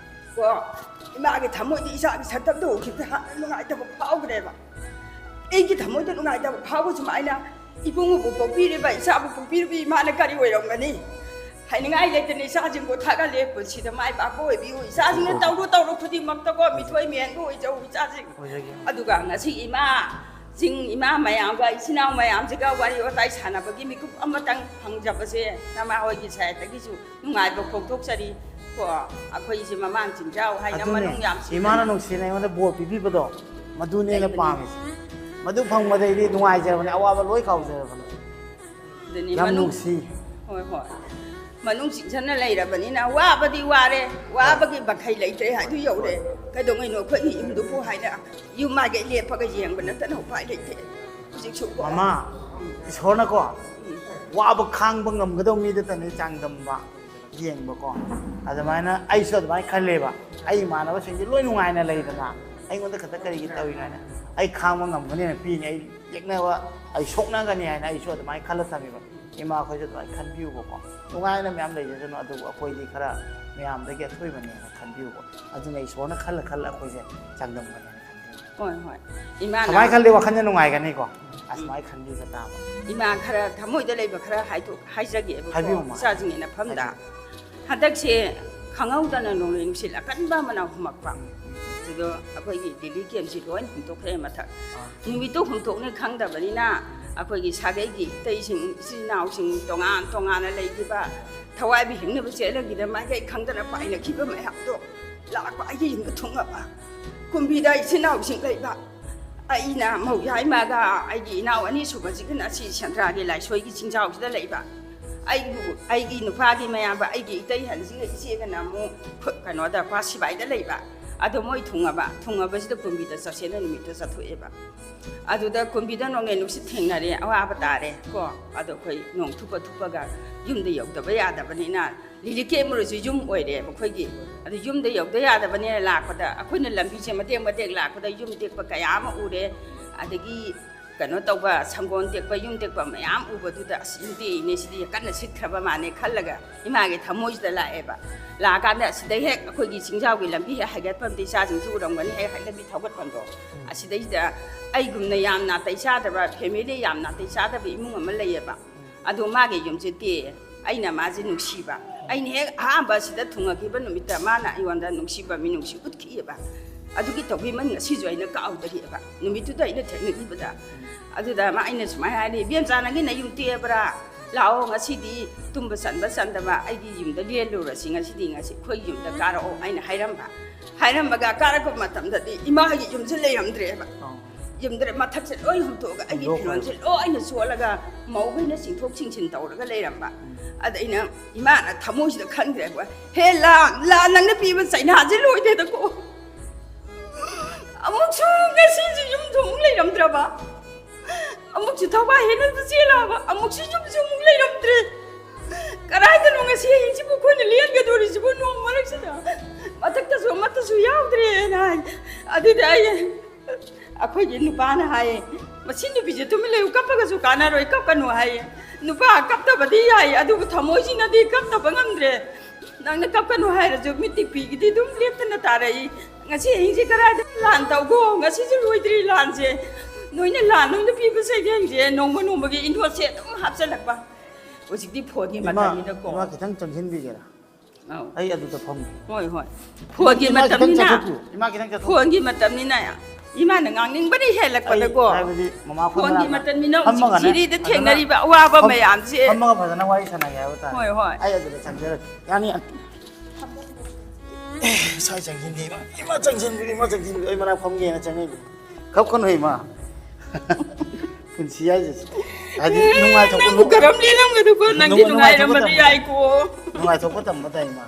ꯀꯣ, ꯏꯃꯥꯒꯤ ꯊꯃꯣꯏꯗꯤ ꯏꯆꯥꯒꯤ ꯁꯛꯇꯝꯗꯨ ꯎꯈꯤꯕꯗ ꯍꯥꯟꯅ ꯅꯨꯡꯉꯥꯏꯇꯕ ꯐꯥꯎꯈ꯭ꯔꯦꯕ꯫ ꯑꯩꯒꯤ ꯊꯃꯣꯏꯗ ꯅꯨꯡꯉꯥꯏꯇꯕ ꯐꯥꯎꯕ ꯁꯨꯃꯥꯏꯅ ꯏꯕꯨꯡꯕꯨ ꯄꯣꯛꯄꯤꯔꯤꯕ, ꯏꯆꯥꯕꯨ ꯄꯣꯛꯄꯤꯔꯤꯕ ꯏꯃꯥꯅ ꯀꯔꯤ ꯑꯣꯏꯔꯝꯒꯅꯤ? ꯍꯥꯏꯅꯤꯡꯉꯥꯏ ꯂꯩꯇꯅ ꯏꯆꯥꯁꯤꯡꯕꯨ ꯊꯥꯒꯠꯂꯦ꯫ ꯄꯨꯟꯁꯤꯗ ꯃꯥꯏ ꯄꯥꯛꯄ ꯑꯣꯏꯕꯤꯌꯨ꯫ ꯏꯆꯥꯁꯤꯡꯅ ꯇꯧꯔꯨ ꯇꯧꯔꯨ ꯈꯨꯗꯤꯡꯃꯛꯇꯀꯣ ꯃꯤꯊꯣꯏ ꯃꯤꯍꯦꯟꯕ ꯑꯣꯏꯖꯧ ꯏꯆꯥꯁꯤꯡ꯫ ꯑꯣꯏꯖꯒꯦ꯫ ꯑꯗꯨꯒ ꯉꯁꯤ ꯏꯃꯥꯁꯤꯡ, ꯏꯃꯥ ꯃꯌꯥꯝꯒ, ꯏꯆꯤꯟ ꯏꯅꯥꯎ ꯃꯌꯥꯝꯁꯤꯒ ꯋꯥꯔꯤ ꯋꯥꯇꯥꯏ ꯁꯥꯟꯅꯕꯒꯤ ꯃꯤꯀꯨꯞ ꯑꯃꯇꯪ ꯐꯪꯖꯕꯁꯦ ꯅꯃꯥ ꯍꯣꯏꯒꯤ ꯁꯥꯏꯠꯇꯒꯤꯁꯨ ꯅꯨꯡꯉꯥꯏꯕ ꯐꯣꯡꯗꯣꯛꯆꯔꯤ꯫ ꯀꯣ, ꯑꯩꯈꯣꯏꯁꯦ ꯃꯃꯥꯡ ꯆꯤꯡꯖꯥꯎ ꯍꯥꯏꯅ ꯑꯗꯨꯅꯦ, ꯃꯅꯨꯡ ꯌꯥꯝ ꯁꯤꯗꯅ ꯏꯃꯥꯅ ꯅꯨꯡꯁꯤꯅ ꯑꯩꯉꯣꯟꯗ ꯕꯣꯔ ꯄꯤꯕꯤꯕꯗꯣ, ꯃꯗꯨꯅꯦ ꯑꯩꯅ ꯂꯩꯕꯅꯤ꯫ ꯄꯥꯝꯃꯤꯁꯦ꯫ ꯃꯗꯨ ꯐꯪꯕꯗꯩꯗꯤ ꯅꯨꯡꯉꯥꯏꯖꯔꯕꯅꯦ, ꯑꯋꯥꯕ ꯂꯣꯏ ꯀꯥꯎꯖꯔꯕꯅꯦ꯫ ꯑꯗꯨꯅꯤ, ꯌꯥꯝ ꯃꯅꯨꯡ ꯅꯨꯡꯁꯤ꯫ ꯍꯣꯏ, ꯍꯣꯏ꯫ ꯃꯅꯨꯡ ꯆꯤꯡꯁꯤꯟꯅ ꯂꯩꯔꯕꯅꯤꯅ ꯋꯥꯕꯗꯤ ꯋꯥꯔꯦ, ꯋꯥꯕꯒꯤ ꯃꯈꯩ ꯂꯩꯇ꯭ꯔꯦ ꯍꯥꯏꯗꯨ ꯌꯧꯔꯦ꯫ ꯀꯩꯗꯧꯉꯩꯅꯣ ꯑꯩꯈꯣꯏꯒꯤ ꯌꯨꯝꯗꯨꯕꯨ ꯍꯥꯏꯅ ꯌꯨꯝ ꯃꯥꯏꯀꯩ ꯂꯦꯞꯄꯒ ꯌꯦꯡꯕ ꯅꯠꯇꯅ ꯎꯄꯥꯏ ꯂꯩꯇꯦ ꯍꯧꯖꯤꯛꯁꯨ꯫ ꯃꯃꯥ, ꯏꯁꯣꯔꯅꯀꯣ ꯎꯝ꯫ ꯋꯥꯕ ꯈꯥꯡꯕ ꯉꯝꯒꯗꯧ ꯃꯤꯗꯇꯅꯦ ꯆꯥꯡꯗꯝꯕ, ꯌꯦꯡꯕꯀꯣ꯫ ꯑꯗꯨꯃꯥꯏꯅ ꯑꯩꯁꯨ ꯑꯗꯨꯃꯥꯏꯅ ꯈꯜꯂꯦꯕ꯫ ꯑꯩ ꯏꯃꯥꯟꯅꯕꯁꯤꯡꯗꯤ ꯂꯣꯏ ꯅꯨꯡꯉꯥꯏꯅ ꯂꯩꯗꯅ, ꯑꯩꯉꯣꯟꯗ ꯈꯛꯇ ꯀꯔꯤꯒꯤ ꯇꯧꯔꯤꯅꯣ ꯍꯥꯏꯅ, ꯑꯩ ꯈꯥꯡꯕ ꯉꯝꯒꯅꯦꯅ ꯄꯤꯅꯤ, ꯑꯩ ꯌꯦꯛꯅꯕ, ꯑꯩ ꯁꯣꯛꯅꯒꯅꯤ ꯍꯥꯏꯅ ꯑꯩꯁꯨ ꯑꯗꯨꯃꯥꯏꯅ ꯈꯜꯂ ꯊꯝꯃꯦꯕ꯫ ꯏꯃꯥ ꯑꯩꯈꯣꯏꯁꯨ ꯑꯗꯨꯃꯥꯏꯅ ꯈꯟꯕꯤꯌꯨꯕꯀꯣ꯫ ꯅꯨꯡꯉꯥꯏꯅ ꯃꯌꯥꯝ ꯂꯩꯖꯁꯅꯨ, ꯑꯗꯨꯕꯨ ꯑꯩꯈꯣꯏꯗꯤ ꯈꯔ ꯃꯌꯥꯝꯗꯒꯤ ꯑꯊꯣꯏꯕꯅꯦꯅ ꯈꯟꯕꯤꯌꯨꯕ꯫ ꯑꯗꯨꯅ ꯏꯁꯣꯔꯅ ꯈꯜꯂ ꯈꯜꯂ ꯑꯩꯈꯣꯏꯁꯦ ꯆꯥꯡꯗꯝꯒꯅꯦꯅ ꯈꯟꯕꯤꯌꯨꯕ꯫ ꯍꯣꯏ, ꯍꯣꯏ꯫ ꯏꯃꯥꯅ ꯁꯨꯃꯥꯏꯅ ꯈꯜꯂꯤ ꯋꯥꯈꯜꯁꯦ ꯅꯨꯡꯉꯥꯏꯒꯅꯤꯀꯣ꯫ ꯑꯁꯨꯃꯥꯏꯅ ꯈꯟꯕꯤꯕ ꯇꯥꯕ꯫ ꯏꯃꯥ, ꯈꯔ ꯊꯃꯣꯏꯗ ꯂꯩꯕ ꯈꯔ ꯍꯥꯏꯗꯣꯛ ꯍꯥꯏꯖꯒꯦꯕꯀꯣ, ꯍꯥꯏꯕꯤꯌꯨ, ꯃꯥ꯫ ꯏꯆꯥꯁꯤꯡꯒꯤ ꯅꯐꯝꯗ꯫ ꯍꯥꯏꯕꯤꯌꯨ꯫ ꯍꯟꯗꯛꯁꯦ ꯈꯪꯍꯧꯗꯅ ꯅꯣꯡꯂꯩ ꯅꯨꯡꯁꯤꯠ ꯑꯀꯟꯕ ꯑꯃꯅ ꯍꯨꯝꯃꯛꯄ꯫ ꯑꯗꯨꯗꯣ ꯑꯩꯈꯣꯏꯒꯤ ꯗꯤꯂꯤ ꯀꯦꯝꯁꯤ ꯂꯣꯏ ꯍꯨꯝꯇꯣꯛꯈ꯭ꯔꯦ ꯃꯊꯛ꯫ ꯑꯥ꯫ ꯅꯨꯃꯤꯠꯇꯨ ꯍꯨꯝꯇꯣꯛꯅꯤ ꯈꯪꯗꯕꯅꯤꯅ ꯑꯩꯈꯣꯏꯒꯤ ꯁꯥꯒꯩꯒꯤ ꯏꯇꯩꯁꯤꯡ, ꯏꯆꯤꯜ ꯏꯅꯥꯎꯁꯤꯡ ꯇꯣꯉꯥꯟ ꯇꯣꯉꯥꯟꯅ ꯂꯩꯈꯤꯕ, ꯊꯋꯥꯏꯕꯨ ꯍꯤꯡꯅꯕ ꯆꯦꯜꯂꯒꯤꯗ ꯃꯥꯏꯀꯩ ꯈꯪꯗꯅ ꯄꯥꯏꯅꯈꯤꯕ ꯃꯌꯥꯝꯗꯣ ꯂꯥꯛꯄ ꯑꯩꯒꯤ ꯌꯨꯝꯗ ꯊꯨꯡꯉꯕ꯫ ꯀꯨꯝꯕꯤꯗ ꯏꯆꯤꯜ ꯏꯅꯥꯎꯁꯤꯡ ꯂꯩꯕ, ꯑꯩꯅ ꯃꯧ ꯌꯥꯏꯃꯒ ꯑꯩꯒꯤ ꯏꯅꯥꯎ ꯑꯅꯤꯁꯨꯕꯁꯤꯒꯅ ꯑꯁꯤ ꯁꯦꯟꯗ꯭ꯔꯥꯒꯤ ꯂꯥꯏꯁꯣꯏꯒꯤ ꯆꯤꯡꯖꯥꯎꯁꯤꯗ ꯂꯩꯕ꯫ ꯑꯩꯕꯨ, ꯑꯩꯒꯤ ꯅꯨꯄꯥꯒꯤ ꯃꯌꯥꯝꯕ, ꯑꯩꯒꯤ ꯏꯇꯩ ꯍꯟꯁꯤꯒ ꯏꯆꯦꯒꯅ ꯑꯃꯨꯛ ꯈꯨ-, ꯀꯩꯅꯣꯗ, ꯀ꯭ꯋꯥ ꯁꯤꯕꯥꯏꯗ ꯂꯩꯕ꯫ ꯑꯗꯣ ꯃꯣꯏ ꯊꯨꯡꯉꯕ, ꯊꯨꯡꯉꯕꯁꯤꯗ ꯀꯨꯝꯕꯤꯗ ꯆꯠꯁꯦꯅ ꯅꯨꯃꯤꯠꯇ ꯆꯠꯊꯣꯛꯑꯦꯕ꯫ ꯑꯗꯨꯗ ꯀꯨꯝꯕꯤꯗ ꯅꯣꯡꯂꯩ ꯅꯨꯡꯁꯤꯠ ꯊꯦꯡꯅꯔꯦ, ꯑꯋꯥꯕ ꯇꯥꯔꯦ ꯀꯣ꯫ ꯑꯗꯣ ꯑꯩꯈꯣꯏ ꯅꯣꯡ ꯊꯨꯞꯄ ꯊꯨꯞꯄꯒ ꯌꯨꯝꯗ ꯌꯧꯗꯕ ꯌꯥꯗꯕꯅꯤꯅ, ꯂꯤꯂꯤ ꯀꯦꯝ ꯑꯣꯏꯔꯁꯨ ꯌꯨꯝ ꯑꯣꯏꯔꯦ ꯃꯈꯣꯏꯒꯤ꯫ ꯑꯗꯨ ꯌꯨꯝꯗ ꯌꯧꯗ ꯌꯥꯗꯕꯅꯤꯅ ꯂꯥꯛꯄꯗ, ꯑꯩꯈꯣꯏꯅ ꯂꯝꯕꯤꯁꯦ ꯃꯇꯦꯛ ꯃꯇꯦꯛ ꯂꯥꯛꯄꯗ ꯌꯨꯝ ꯇꯦꯛꯄ ꯀꯌꯥ ꯑꯃ ꯎꯔꯦ꯫ ꯑꯗꯒꯤ ꯀꯩꯅꯣ ꯇꯧꯕ, ꯁꯪꯒꯣꯜ ꯇꯦꯛꯄ, ꯌꯨꯝ ꯇꯦꯛꯄ ꯃꯌꯥꯝ ꯎꯕꯗꯨꯗ, "ꯑꯁ, ꯌꯨꯝ ꯇꯦꯛꯏꯅꯦ, ꯁꯤꯗꯤ ꯀꯟꯅ ꯁꯤꯠꯈ꯭ꯔꯕ ꯃꯥꯜꯂꯦ" ꯈꯜꯂꯒ ꯏꯃꯥꯒꯤ ꯊꯃꯣꯏꯁꯤꯗ ꯂꯥꯛꯑꯦꯕ꯫ ꯂꯥꯛꯑꯀꯥꯟꯗ ꯑꯁꯤꯗ ꯍꯦꯛ ꯑꯩꯈꯣꯏꯒꯤ ꯆꯤꯡꯖꯥꯎꯒꯤ ꯂꯝꯕꯤ ꯍꯦꯛ ꯍꯥꯏꯒꯠꯐꯝꯗ, ꯏꯆꯥꯁꯤꯡꯁꯨ ꯎꯔꯝꯒꯅꯤ, ꯍꯦꯛ ꯂꯝꯕꯤ ꯊꯧꯒꯠꯐꯝꯗꯣ, ꯑꯁꯤꯗꯩꯁꯤꯗ ꯑꯩꯒꯨꯝꯅ ꯌꯥꯝ ꯅꯥꯇꯩ ꯆꯥꯗꯕ, ꯐꯦꯃꯤꯂꯤ ꯌꯥꯝ ꯅꯥꯇꯩ ꯆꯥꯗꯕ ꯏꯃꯨꯡ ꯑꯃ ꯂꯩꯌꯦꯕ꯫ ꯑꯗꯣ ꯃꯥꯒꯤ ꯌꯨꯝꯁꯦ ꯇꯦꯛꯑꯦ꯫ ꯑꯩꯅ ꯃꯥꯁꯦ ꯅꯨꯡꯁꯤꯕ, ꯑꯩꯅ ꯍꯦꯛ ꯑꯍꯥꯟꯕ ꯑꯁꯤꯗ ꯊꯨꯡꯉꯛꯈꯤꯕ ꯅꯨꯃꯤꯠꯇ ꯃꯥꯅ ꯑꯩꯉꯣꯟꯗ ꯅꯨꯡꯁꯤꯕ ꯃꯤꯅꯨꯡꯁꯤ ꯎꯠꯈꯤꯑꯕ꯫ ꯑꯗꯨꯒꯤ ꯇꯧꯕꯤꯃꯜ ꯉꯁꯤꯁꯨ ꯑꯩꯅ ꯀꯥꯎꯗꯔꯤꯑꯕ, ꯅꯨꯃꯤꯠꯇꯨꯗ ꯑꯩꯅ ꯊꯦꯡꯅꯈꯤꯕꯗ꯫ ꯑꯗꯨꯗ ꯃꯥ, ꯑꯩꯅ ꯁꯨꯃꯥꯏꯅ ꯍꯥꯏꯔꯦ, "ꯏꯕꯦꯝꯆꯥ, ꯅꯪꯒꯤ ꯅꯌꯨꯝ ꯇꯦꯛꯑꯕ꯭ꯔꯥ? ꯂꯥꯛꯑꯣ, ꯉꯁꯤꯗꯤ ꯇꯨꯝꯕ ꯆꯟꯕ ꯆꯟꯗꯕ ꯑꯩꯒꯤ ꯌꯨꯝꯗ ꯂꯦꯜꯂꯨꯔꯁꯤ, ꯉꯁꯤꯗꯤ, ꯉꯁꯤ ꯑꯩꯈꯣꯏꯒꯤ ꯌꯨꯝꯗ ꯀꯥꯔꯛꯑꯣ" ꯑꯩꯅ ꯍꯥꯏꯔꯝꯕ꯫ ꯍꯥꯏꯔꯝꯃꯒ ꯀꯥꯔꯛꯄ ꯃꯇꯝꯗꯗꯤ ꯏꯃꯥꯒꯤ ꯌꯨꯝꯁꯦ ꯂꯩꯔꯝꯗ꯭ꯔꯦꯕ꯫ ꯌꯨꯝꯗ ꯃꯊꯛꯁꯦ ꯂꯣꯏ ꯍꯨꯝꯇꯣꯛꯑꯒ ꯑꯩꯒꯤ ꯍꯨꯝꯗꯣꯛꯈ꯭ꯔꯦ꯫ ꯐꯤꯔꯣꯜꯁꯦ ꯂꯣꯏꯅ ꯆꯣꯠꯂꯒ ꯃꯧꯈꯩꯅ ꯆꯤꯡꯊꯣꯛ ꯆꯤꯡꯁꯤꯟ ꯇꯧꯔꯒ ꯂꯩꯔꯝꯕ꯫ ꯑꯗ ꯑꯩꯅ, ꯏꯃꯥꯅ ꯊꯃꯣꯏꯁꯤꯗ ꯈꯟꯈ꯭ꯔꯦꯕ, "ꯍꯦ ꯂꯥ, ꯂꯥ, ꯅꯪꯅ ꯄꯤꯕ ꯆꯩꯅꯥꯁꯦ ꯂꯣꯏꯗꯦꯗꯀꯣ꯫ ꯑꯃꯨꯛꯁꯨ ꯉꯁꯤꯁꯨ ꯌꯨꯝꯁꯨ ꯑꯃꯨꯛ ꯂꯩꯔꯝꯗ꯭ꯔꯕ, ꯑꯃꯨꯛꯁꯨ ꯊꯋꯥꯏ ꯍꯦꯟꯅ ꯆꯦꯜꯂꯛꯑꯕ, ꯑꯃꯨꯛꯁꯨ ꯌꯨꯝꯁꯨ ꯑꯃꯨꯛ ꯂꯩꯔꯝꯗ꯭ꯔꯦ꯫ ꯀꯗꯥꯏꯗꯅꯣ ꯉꯁꯤ ꯑꯍꯤꯡꯁꯤꯕꯨ ꯑꯩꯈꯣꯏꯅ ꯂꯦꯟꯒꯗꯧꯔꯤꯁꯤꯕꯨ ꯅꯣꯡ ꯃꯔꯛꯁꯤꯗ? ꯃꯊꯛꯇꯁꯨ ꯑꯃꯠꯇꯁꯨ ꯌꯥꯎꯗ꯭ꯔꯦꯅ" ꯍꯥꯏ꯫ ꯑꯗꯨꯗ ꯑꯩ, ꯑꯩꯈꯣꯏꯒꯤ ꯅꯨꯄꯥꯅ ꯍꯥꯏꯌꯦ, ꯃꯁꯤ ꯅꯨꯄꯤꯁꯦ ꯇꯨꯃꯤꯟ ꯂꯩꯌꯨ, ꯀꯞꯄꯒꯁꯨ ꯀꯥꯟꯅꯔꯣꯏ, ꯀꯞꯀꯅꯨ ꯍꯥꯏꯌꯦ꯫ ꯅꯨꯄꯥ ꯀꯞꯇꯕꯗꯤ ꯌꯥꯏ, ꯑꯗꯨꯕꯨ ꯊꯃꯣꯏꯁꯤꯅꯗꯤ ꯀꯞꯇꯕ ꯉꯝꯗ꯭ꯔꯦ꯫ ꯅꯪꯅ ꯀꯞꯀꯅꯨ ꯍꯥꯏꯔꯁꯨ ꯃꯤꯠ ꯇꯤꯛꯄꯤꯒꯤꯗꯤ ꯑꯗꯨꯝ ꯂꯦꯞꯇꯅ ꯇꯥꯔꯛꯏ꯫ ꯉꯁꯤ ꯑꯍꯤꯡꯁꯦ ꯀꯗꯥꯏꯗ ꯂꯥꯟ ꯇꯧꯒꯣ? ꯉꯁꯤꯁꯨ ꯂꯣꯏꯗ꯭ꯔꯤ ꯂꯥꯟꯁꯦ꯫ ꯅꯣꯏꯅ ꯂꯥꯟ ꯅꯣꯏꯅ ꯄꯤꯕ ꯆꯩꯊꯦꯡꯁꯦ ꯅꯣꯡꯃ ꯅꯣꯡꯃꯒꯤ ꯏꯟꯗꯣꯔꯁꯦ ꯑꯗꯨꯝ ꯍꯥꯞꯆꯜꯂꯛꯄ꯫ ꯍꯧꯖꯤꯛꯇꯤ ꯐꯣꯟꯒꯤ ꯏꯃꯥ, ꯃꯇꯝꯅꯤꯅꯀꯣ꯫ ꯏꯃꯥ ꯈꯤꯇꯪ ꯆꯪꯁꯤꯟꯕꯤꯒꯦꯔꯥ? ꯑꯧ꯫ ꯑꯩ ꯑꯗꯨꯗ ꯐꯝꯒꯦ꯫ ꯍꯣꯏ, ꯍꯣꯏ꯫ ꯐꯣꯟꯒꯤ ꯏꯃꯥ ꯈꯤꯇꯪ ꯃꯇꯝꯅꯤꯅ꯫ ꯆꯠꯊꯣꯛꯄꯤꯌꯨ꯫ ꯏꯃꯥ ꯈꯤꯇꯪ ꯆꯠꯊꯣꯛꯄꯤꯌꯨ꯫ ꯐꯣꯟꯒꯤ ꯃꯇꯝꯅꯤꯅ꯫ ꯏꯃꯥꯅ ꯉꯥꯡꯅꯤꯡꯕꯅ ꯑꯩ ꯍꯦꯜꯂꯛꯄꯗꯀꯣ꯫ ꯍꯥꯏꯕꯗꯤ ꯃꯃꯥ ꯐꯣꯟ ꯐꯣꯟꯒꯤ ꯃꯅꯥꯛꯇ ꯃꯇꯝꯅꯤꯅ ꯍꯧꯖꯤꯛ ꯐꯝꯃꯒꯅꯦ, ꯖꯤꯔꯤꯗ ꯐꯖꯅ ꯊꯦꯡꯅꯔꯤꯕ ꯑꯋꯥꯕ ꯐꯝ-, ꯃꯌꯥꯝꯁꯦ꯫ ꯐꯝꯃꯒ ꯐꯖꯅ ꯋꯥꯔꯤ ꯁꯥꯟꯅꯒꯦ ꯍꯥꯏꯕ ꯇꯥꯔꯦ꯫ ꯍꯣꯏ, ꯍꯣꯏ꯫ ꯑꯩ ꯑꯗꯨꯗ ꯆꯪꯖꯔꯛꯀꯦ꯫ ꯌꯥꯅꯤ, ꯌꯥꯅꯤ꯫ ꯏꯃꯥ ꯆꯪꯁꯤꯟꯕꯤꯌꯨ, ꯏꯃꯥ ꯆꯪꯁꯤꯟꯕꯤꯌꯨ, ꯑꯩ ꯃꯅꯥꯛ ꯐꯝꯒꯦꯅ ꯆꯪꯉꯛꯏꯅꯦ꯫ ꯀꯞꯀꯅꯨ ꯏꯃꯥ꯫ ꯄꯨꯟꯁꯤ ꯍꯥꯏꯁꯦ꯫ ꯍꯥꯏꯗꯤ ꯅꯨꯡꯉꯥꯏꯊꯣꯛꯄ ꯅꯪꯕꯨ ꯀꯔꯝ ꯂꯦꯜꯂꯝꯒꯗꯕ? ꯅꯪꯒꯤ ꯅꯨꯡꯉꯥꯏ-, ꯅꯨꯡꯉꯥꯏꯊꯣꯛꯄ ꯅꯨꯡꯉꯥꯏꯔꯝꯕꯗꯤ ꯇꯝꯕ ꯇꯥꯏ꯫ ꯌꯥꯏꯀꯣ꯫ ꯅꯨꯡꯉꯥꯏꯊꯣꯛꯄ ꯇꯝꯕ ꯇꯥꯏ ꯏꯃꯥ꯫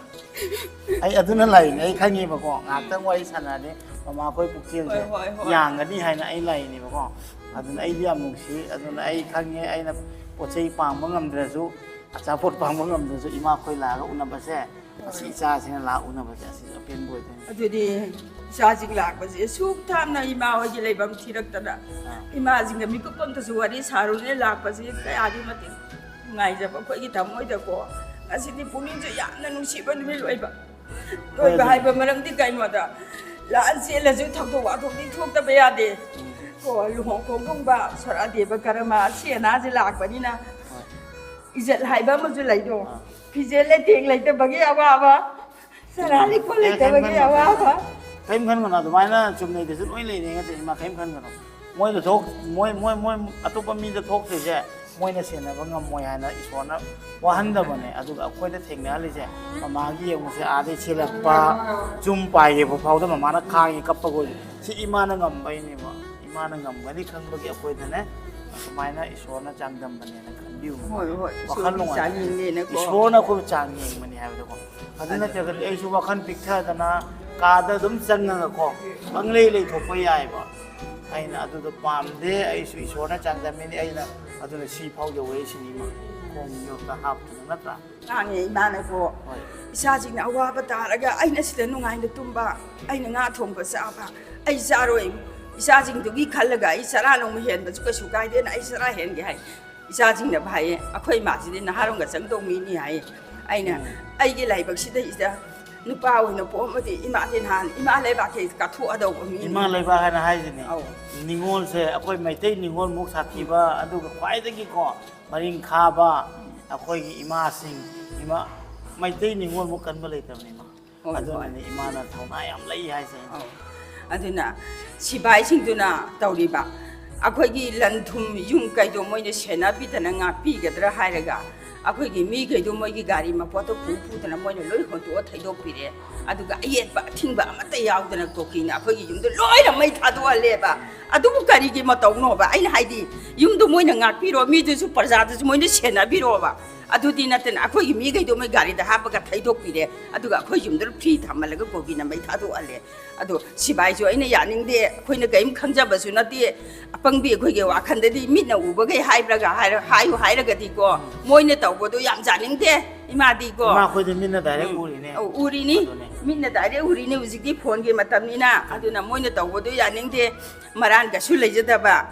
ꯑꯩ ꯑꯗꯨꯅ ꯂꯥꯛꯏꯅꯦ, ꯑꯩ ꯈꯪꯉꯦꯕꯀꯣ꯫ ꯉꯥꯏꯍꯥꯛꯇꯪ ꯋꯥꯔꯤ ꯁꯥꯟꯅꯔꯗꯤ ꯃꯃꯥ ꯑꯩꯈꯣꯏ ꯄꯨꯛꯆꯦꯜꯁꯦ ꯍꯣꯏ, ꯍꯣꯏ, ꯍꯣꯏ꯫ ꯌꯥꯡꯒꯅꯤ ꯍꯥꯏꯅ ꯑꯩ ꯂꯥꯛꯏꯅꯦꯕꯀꯣ꯫ ꯑꯗꯨꯅ ꯑꯩꯗꯤ ꯌꯥꯝ ꯅꯨꯡꯁꯤ꯫ ꯑꯗꯨꯅ ꯑꯩ ꯈꯪꯉꯦ, ꯑꯩꯅ ꯄꯣꯠ ꯆꯩ ꯄꯥꯡꯕ ꯉꯝꯗ꯭ꯔꯁꯨ, ꯑꯆꯥꯄꯣꯠ ꯄꯥꯡꯕ ꯉꯝꯗ꯭ꯔꯁꯨ, ꯏꯃꯥ ꯑꯩꯈꯣꯏ ꯂꯥꯛꯑꯒ ꯎꯅꯕꯁꯦ, ꯑꯁꯤ ꯏꯆꯥꯁꯤꯅ ꯂꯥꯛꯑ ꯎꯅꯕꯁꯦ, ꯑꯁꯤꯁꯨ ꯑꯄꯦꯟꯕ ꯑꯣꯏꯗꯣꯏꯅꯤ꯫ ꯑꯗꯨꯗꯤ ꯏꯆꯥꯁꯤꯡ ꯂꯥꯛꯄꯁꯦ ꯁꯨꯛ ꯊꯥꯝꯅ ꯏꯃꯥ ꯍꯣꯏꯒꯤ ꯂꯩꯐꯝ ꯊꯤꯔꯛꯇꯅ, ꯑꯥ꯫ ꯏꯃꯥꯁꯤꯡꯒ ꯃꯤꯀꯨꯞ ꯑꯝꯇꯁꯨ ꯋꯥꯔꯤ ꯁꯥꯔꯨꯅꯦ ꯂꯥꯛꯄꯁꯦ ꯀꯌꯥꯗꯤ ꯃꯇꯤꯛ ꯅꯨꯡꯉꯥꯏꯖꯕ ꯑꯩꯈꯣꯏꯒꯤ ꯊꯃꯣꯏꯗꯀꯣ꯫ ꯉꯁꯤꯗꯤ ꯄꯨꯛꯅꯤꯡꯁꯨ ꯌꯥꯝꯅ ꯅꯨꯡꯁꯤꯕ ꯅꯨꯃꯤꯠ ꯑꯣꯏꯕ꯫ ꯍꯣꯏ, ꯑꯣꯏꯕ ꯑꯗꯨꯅꯤ꯫ ꯍꯥꯏꯕ ꯃꯔꯝꯗꯤ ꯀꯩꯅꯣꯗ, ꯂꯥꯟ ꯆꯦꯜꯂꯁꯨ ꯊꯧꯗꯣꯛ ꯋꯥꯊꯣꯛꯇꯤ ꯊꯣꯛꯇꯕ ꯌꯥꯗꯦ꯫ ꯎꯝ꯫ ꯀꯣ, ꯂꯨꯍꯣꯡ ꯈꯣꯡꯗꯣꯡꯕ, ꯁꯣꯔꯥ ꯗꯦꯕ ꯀꯔꯃ, ꯑꯁꯤ ꯑꯅꯥꯁꯦ ꯂꯥꯛꯄꯅꯤꯅ ꯍꯣꯏ꯫ ꯏꯖꯠ ꯍꯥꯏꯕ ꯑꯃꯁꯨ ꯂꯩꯗꯣ꯫ ꯑꯥ꯫ ꯐꯤꯖꯦ ꯂꯩꯇꯦꯡ ꯂꯩꯇꯕꯒꯤ ꯑꯋꯥꯕ, ꯁꯅꯥ ꯂꯤꯛꯀꯣꯟ ꯑꯦ, ꯀꯩꯝ ꯂꯩꯇꯕꯒꯤ ꯈꯟꯒꯅꯨ꯫ ꯑꯋꯥꯕ꯫ ꯀꯩꯝ ꯈꯟꯒꯅꯨ, ꯑꯗꯨꯃꯥꯏꯅ ꯆꯨꯝꯅꯩꯗꯁꯨ ꯂꯣꯏ ꯂꯩꯔꯤ ꯉꯥꯛꯇꯅꯤ, ꯏꯃꯥ, ꯀꯩꯝ ꯈꯟꯒꯅꯨ꯫ ꯃꯣꯏꯗ ꯊꯣꯛ-, ꯃꯣꯏ, ꯃꯣꯏ, ꯃꯣꯏ ꯑꯇꯣꯞꯄ ꯃꯤꯗ ꯊꯣꯛꯇ꯭ꯔꯤꯁꯦ ꯃꯣꯏꯅ ꯁꯦꯟꯅꯕ ꯉꯝꯃꯣꯏ ꯍꯥꯏꯅ ꯏꯁꯣꯔꯅ ꯋꯥꯍꯟꯗꯕꯅꯦ꯫ ꯑꯗꯨꯒ ꯑꯩꯈꯣꯏꯗ ꯊꯦꯡꯅꯍꯜꯂꯤꯁꯦ, ꯃꯃꯥꯒꯤ ꯌꯦꯡꯉꯨꯁꯦ, ꯑꯥꯗꯩ ꯆꯦꯜꯂꯛꯄ, ꯆꯨꯝ ꯄꯥꯏꯒꯦꯕ ꯐꯥꯎꯗ ꯃꯃꯥꯅ ꯈꯥꯡꯉꯤ, ꯀꯞꯄꯒ ꯑꯣꯏꯔꯤ꯫ ꯁꯤ ꯏꯃꯥꯅ ꯉꯝꯕꯩꯅꯦꯕ꯫ ꯏꯃꯥꯅ ꯉꯝꯒꯅꯤ ꯈꯪꯕꯒꯤ ꯑꯩꯈꯣꯏꯗꯅꯦ ꯑꯁꯨꯃꯥꯏꯅ ꯏꯁꯣꯔꯅ ꯆꯥꯡꯗꯝꯕꯅꯦꯅ ꯈꯟꯕꯤꯌꯨ꯫ ꯍꯣꯏ, ꯍꯣꯏ, ꯋꯥꯈꯜ ꯏꯁꯣꯔꯒꯤ ꯅꯨꯡꯉꯥꯏ-, ꯆꯥꯡꯌꯦꯡꯅꯦꯅꯀꯣ꯫ ꯏꯁꯣꯔꯅ ꯑꯩꯈꯣꯏꯕꯨ ꯆꯥꯡ ꯌꯦꯡꯕꯅꯤ ꯍꯥꯏꯕꯗꯀꯣ꯫ ꯑꯗꯨ ꯑꯗꯨ ꯅꯠꯇ꯭ꯔꯒꯗꯤ ꯑꯩꯁꯨ ꯋꯥꯈꯜ ꯄꯤꯛꯊꯗꯅ ꯀꯥꯗ ꯑꯗꯨꯝ ꯆꯪꯉꯒꯀꯣ ꯄꯪꯂꯩ ꯂꯩꯊꯣꯛꯄ ꯌꯥꯏꯕ꯫ ꯑꯩꯅ ꯑꯗꯨꯗꯣ ꯄꯥꯝꯗꯦ, ꯑꯩꯁꯨ ꯏꯁꯣꯔꯅ ꯆꯥꯡꯗꯝꯃꯤꯅꯤ, ꯑꯩꯅ ꯑꯗꯨꯅ ꯁꯤ ꯐꯥꯎ ꯌꯧꯔꯛꯏꯁꯤꯅꯤꯃ꯫ ꯈꯣꯡ ꯌꯣꯠꯇ ꯍꯥꯞꯇꯅ ꯅꯠꯇ꯭ꯔꯥ? ꯉꯥꯡꯉꯦ ꯏꯃꯥꯅꯀꯣ꯫ ꯍꯣꯏ꯫ ꯏꯆꯥꯁꯤꯡꯅ ꯑꯋꯥꯕ ꯇꯥꯔꯒ ꯑꯩꯅ ꯁꯤꯗ ꯅꯨꯡꯉꯥꯏꯅ ꯇꯨꯝꯕ, ꯑꯩꯅ ꯉꯥ ꯊꯣꯡꯕ ꯆꯥꯕ, ꯑꯩ ꯆꯥꯔꯣꯏ, ꯏꯆꯥꯁꯤꯡꯗꯨꯒꯤ ꯈꯜꯂꯒ ꯑꯩ ꯆꯔꯥ ꯅꯣꯡꯃ ꯍꯦꯟꯕꯁꯨ ꯀꯩꯁꯨ ꯀꯥꯏꯗꯦꯅ ꯑꯩ ꯆꯔꯥ ꯍꯦꯟꯒꯦ ꯍꯥꯏ꯫ ꯏꯆꯥꯁꯤꯡꯅ ꯍꯥꯏꯌꯦ, "ꯑꯩꯈꯣꯏ ꯏꯃꯥꯁꯤꯗꯤ ꯅꯍꯥꯔꯣꯟꯒ ꯆꯪꯗꯧ ꯃꯤꯅꯤ" ꯍꯥꯏꯌꯦ꯫ ꯑꯩꯅ, "ꯑꯩꯒꯤ ꯂꯥꯏꯕꯛꯁꯤꯗꯩꯁꯤꯗ ꯅꯨꯄꯥ ꯑꯣꯏꯅ ꯄꯣꯛꯑꯝꯃꯗꯤ ꯏꯃꯥꯗꯤ ꯅꯍꯥꯟ ꯏꯃꯥ ꯂꯩꯕꯥꯛꯀꯤ ꯀꯠꯊꯣꯛꯑꯗꯧꯕ ꯃꯤꯅꯤ"꯫ ꯏꯃꯥ ꯂꯩꯕꯥꯛ ꯍꯥꯏꯅ ꯍꯥꯏꯁꯤꯅꯦ꯫ ꯑꯧ꯫ ꯅꯤꯉꯣꯜꯁꯦ ꯑꯩꯈꯣꯏ ꯃꯩꯇꯩ ꯅꯤꯉꯣꯜꯃꯨꯛ ꯁꯥꯊꯤꯕ, ꯑꯗꯨꯒ ꯈ꯭ꯋꯥꯏꯗꯒꯤꯀꯣ ꯃꯔꯤꯡ ꯈꯥꯕ ꯑꯩꯈꯣꯏꯒꯤ ꯏꯃꯥꯁꯤꯡ, ꯏꯃꯥ, ꯃꯩꯇꯩ ꯅꯤꯉꯣꯜꯃꯨꯛ ꯀꯟꯕ ꯂꯩꯇꯕꯅꯤ, ꯏꯃꯥ꯫ ꯍꯣꯏ, ꯍꯣꯏ꯫ ꯑꯗꯨꯅꯅꯦ ꯏꯃꯥꯅ ꯊꯧꯅꯥ ꯌꯥꯝ ꯂꯩ ꯍꯥꯏꯁꯦ꯫ ꯑꯧ꯫ ꯑꯗꯨꯅ ꯁꯤꯐꯥꯏꯁꯤꯡꯗꯨꯅ ꯇꯧꯔꯤꯕ ꯑꯩꯈꯣꯏꯒꯤ ꯂꯟ ꯊꯨꯝ ꯌꯨꯝ ꯀꯩꯗꯣ ꯃꯣꯏꯅ ꯁꯦꯟꯅꯕꯤꯗꯅ ꯉꯥꯛꯄꯤꯒꯗ꯭ꯔꯥ ꯍꯥꯏꯔꯒ, ꯑꯩꯈꯣꯏꯒꯤ ꯃꯤꯈꯩꯗꯣ ꯃꯣꯏꯒꯤ ꯒꯥꯔꯤ ꯃꯄꯣꯠꯇꯣ ꯄꯨ ꯄꯨꯗꯅ ꯃꯣꯏꯅ ꯂꯣꯏ ꯍꯣꯟꯇꯣꯛꯑ ꯊꯩꯗꯣꯛꯄꯤꯔꯦ꯫ ꯑꯗꯨꯒ ꯑꯌꯦꯠꯄ ꯑꯊꯤꯡꯕ ꯑꯃꯠꯇ ꯌꯥꯎꯗꯅ ꯀꯨꯀꯤꯅ ꯑꯩꯈꯣꯏꯒꯤ ꯌꯨꯝꯗ ꯂꯣꯏꯅ ꯃꯩ ꯊꯥꯗꯣꯛꯍꯜꯂꯦꯕ꯫ ꯑꯗꯨꯕꯨ ꯀꯔꯤꯒꯤ ꯃꯇꯧꯅꯣꯕ? ꯑꯩꯅ ꯍꯥꯏꯗꯤ, ꯌꯨꯝꯗꯣ ꯃꯣꯏꯅ ꯉꯥꯛꯄꯤꯔꯣ, ꯃꯤꯗꯨꯁꯨ, ꯄ꯭ꯔꯖꯥꯗꯨꯁꯨ ꯃꯣꯏꯅ ꯁꯦꯟꯅꯕꯤꯔꯣꯕ꯫ ꯑꯗꯨꯗꯤ ꯅꯠꯇꯅ ꯑꯩꯈꯣꯏꯒꯤ ꯃꯤꯈꯩꯗꯣ ꯃꯣꯏ ꯒꯥꯔꯤꯗ ꯍꯥꯞꯄꯒ ꯊꯩꯗꯣꯛꯄꯤꯔꯦ, ꯑꯗꯨꯒ ꯑꯩꯈꯣꯏ ꯌꯨꯝꯗ ꯐ꯭ꯔꯤ ꯊꯝꯍꯜꯂꯒ ꯀꯨꯀꯤꯅ ꯃꯩ ꯊꯥꯗꯣꯛꯍꯜꯂꯦ꯫ ꯑꯗꯣ ꯁꯤꯕꯥꯏꯁꯨ ꯑꯩꯅ ꯌꯥꯅꯤꯡꯗꯦ, ꯑꯩꯈꯣꯏꯅ ꯀꯔꯤꯝ ꯈꯪꯖꯕꯁꯨ ꯅꯠꯇꯦ꯫ ꯑꯄꯪꯕꯤ ꯑꯩꯈꯣꯏꯒꯤ ꯋꯥꯈꯜꯗꯗꯤ ꯃꯤꯠꯅ ꯎꯕꯈꯩ ꯍꯥꯏꯕ꯭ꯔꯒ ꯍꯥꯏꯔ-, ꯍꯥꯏꯌꯨ ꯍꯥꯏꯔꯒꯗꯤꯀꯣ, ꯃꯣꯏꯅ ꯇꯧꯕꯗꯣ ꯌꯥꯝ ꯌꯥꯅꯤꯡꯗꯦ ꯏꯃꯥꯗꯤꯀꯣ꯫ ꯏꯃꯥ, ꯑꯩꯈꯣꯏꯗꯤ ꯃꯤꯠꯅ ꯗꯥꯏꯔꯦꯛ ꯎꯝ꯫ ꯎꯔꯤꯅꯦ꯫ ꯑꯧ, ꯎꯔꯤꯅꯤ꯫ ꯑꯗꯨꯅꯦ꯫ ꯃꯤꯠꯅ ꯗꯥꯏꯔꯦꯛ ꯎꯔꯤꯅꯤ ꯍꯧꯖꯤꯛꯇꯤ ꯐꯣꯟꯒꯤ ꯃꯇꯝꯅꯤꯅ꯫ ꯑꯗꯨꯅ ꯃꯣꯏꯅ ꯇꯧꯕꯗꯣ ꯌꯥꯅꯤꯡꯗꯦ꯫ ꯃꯔꯥꯟ ꯀꯩꯁꯨ ꯂꯩꯖꯗꯕ,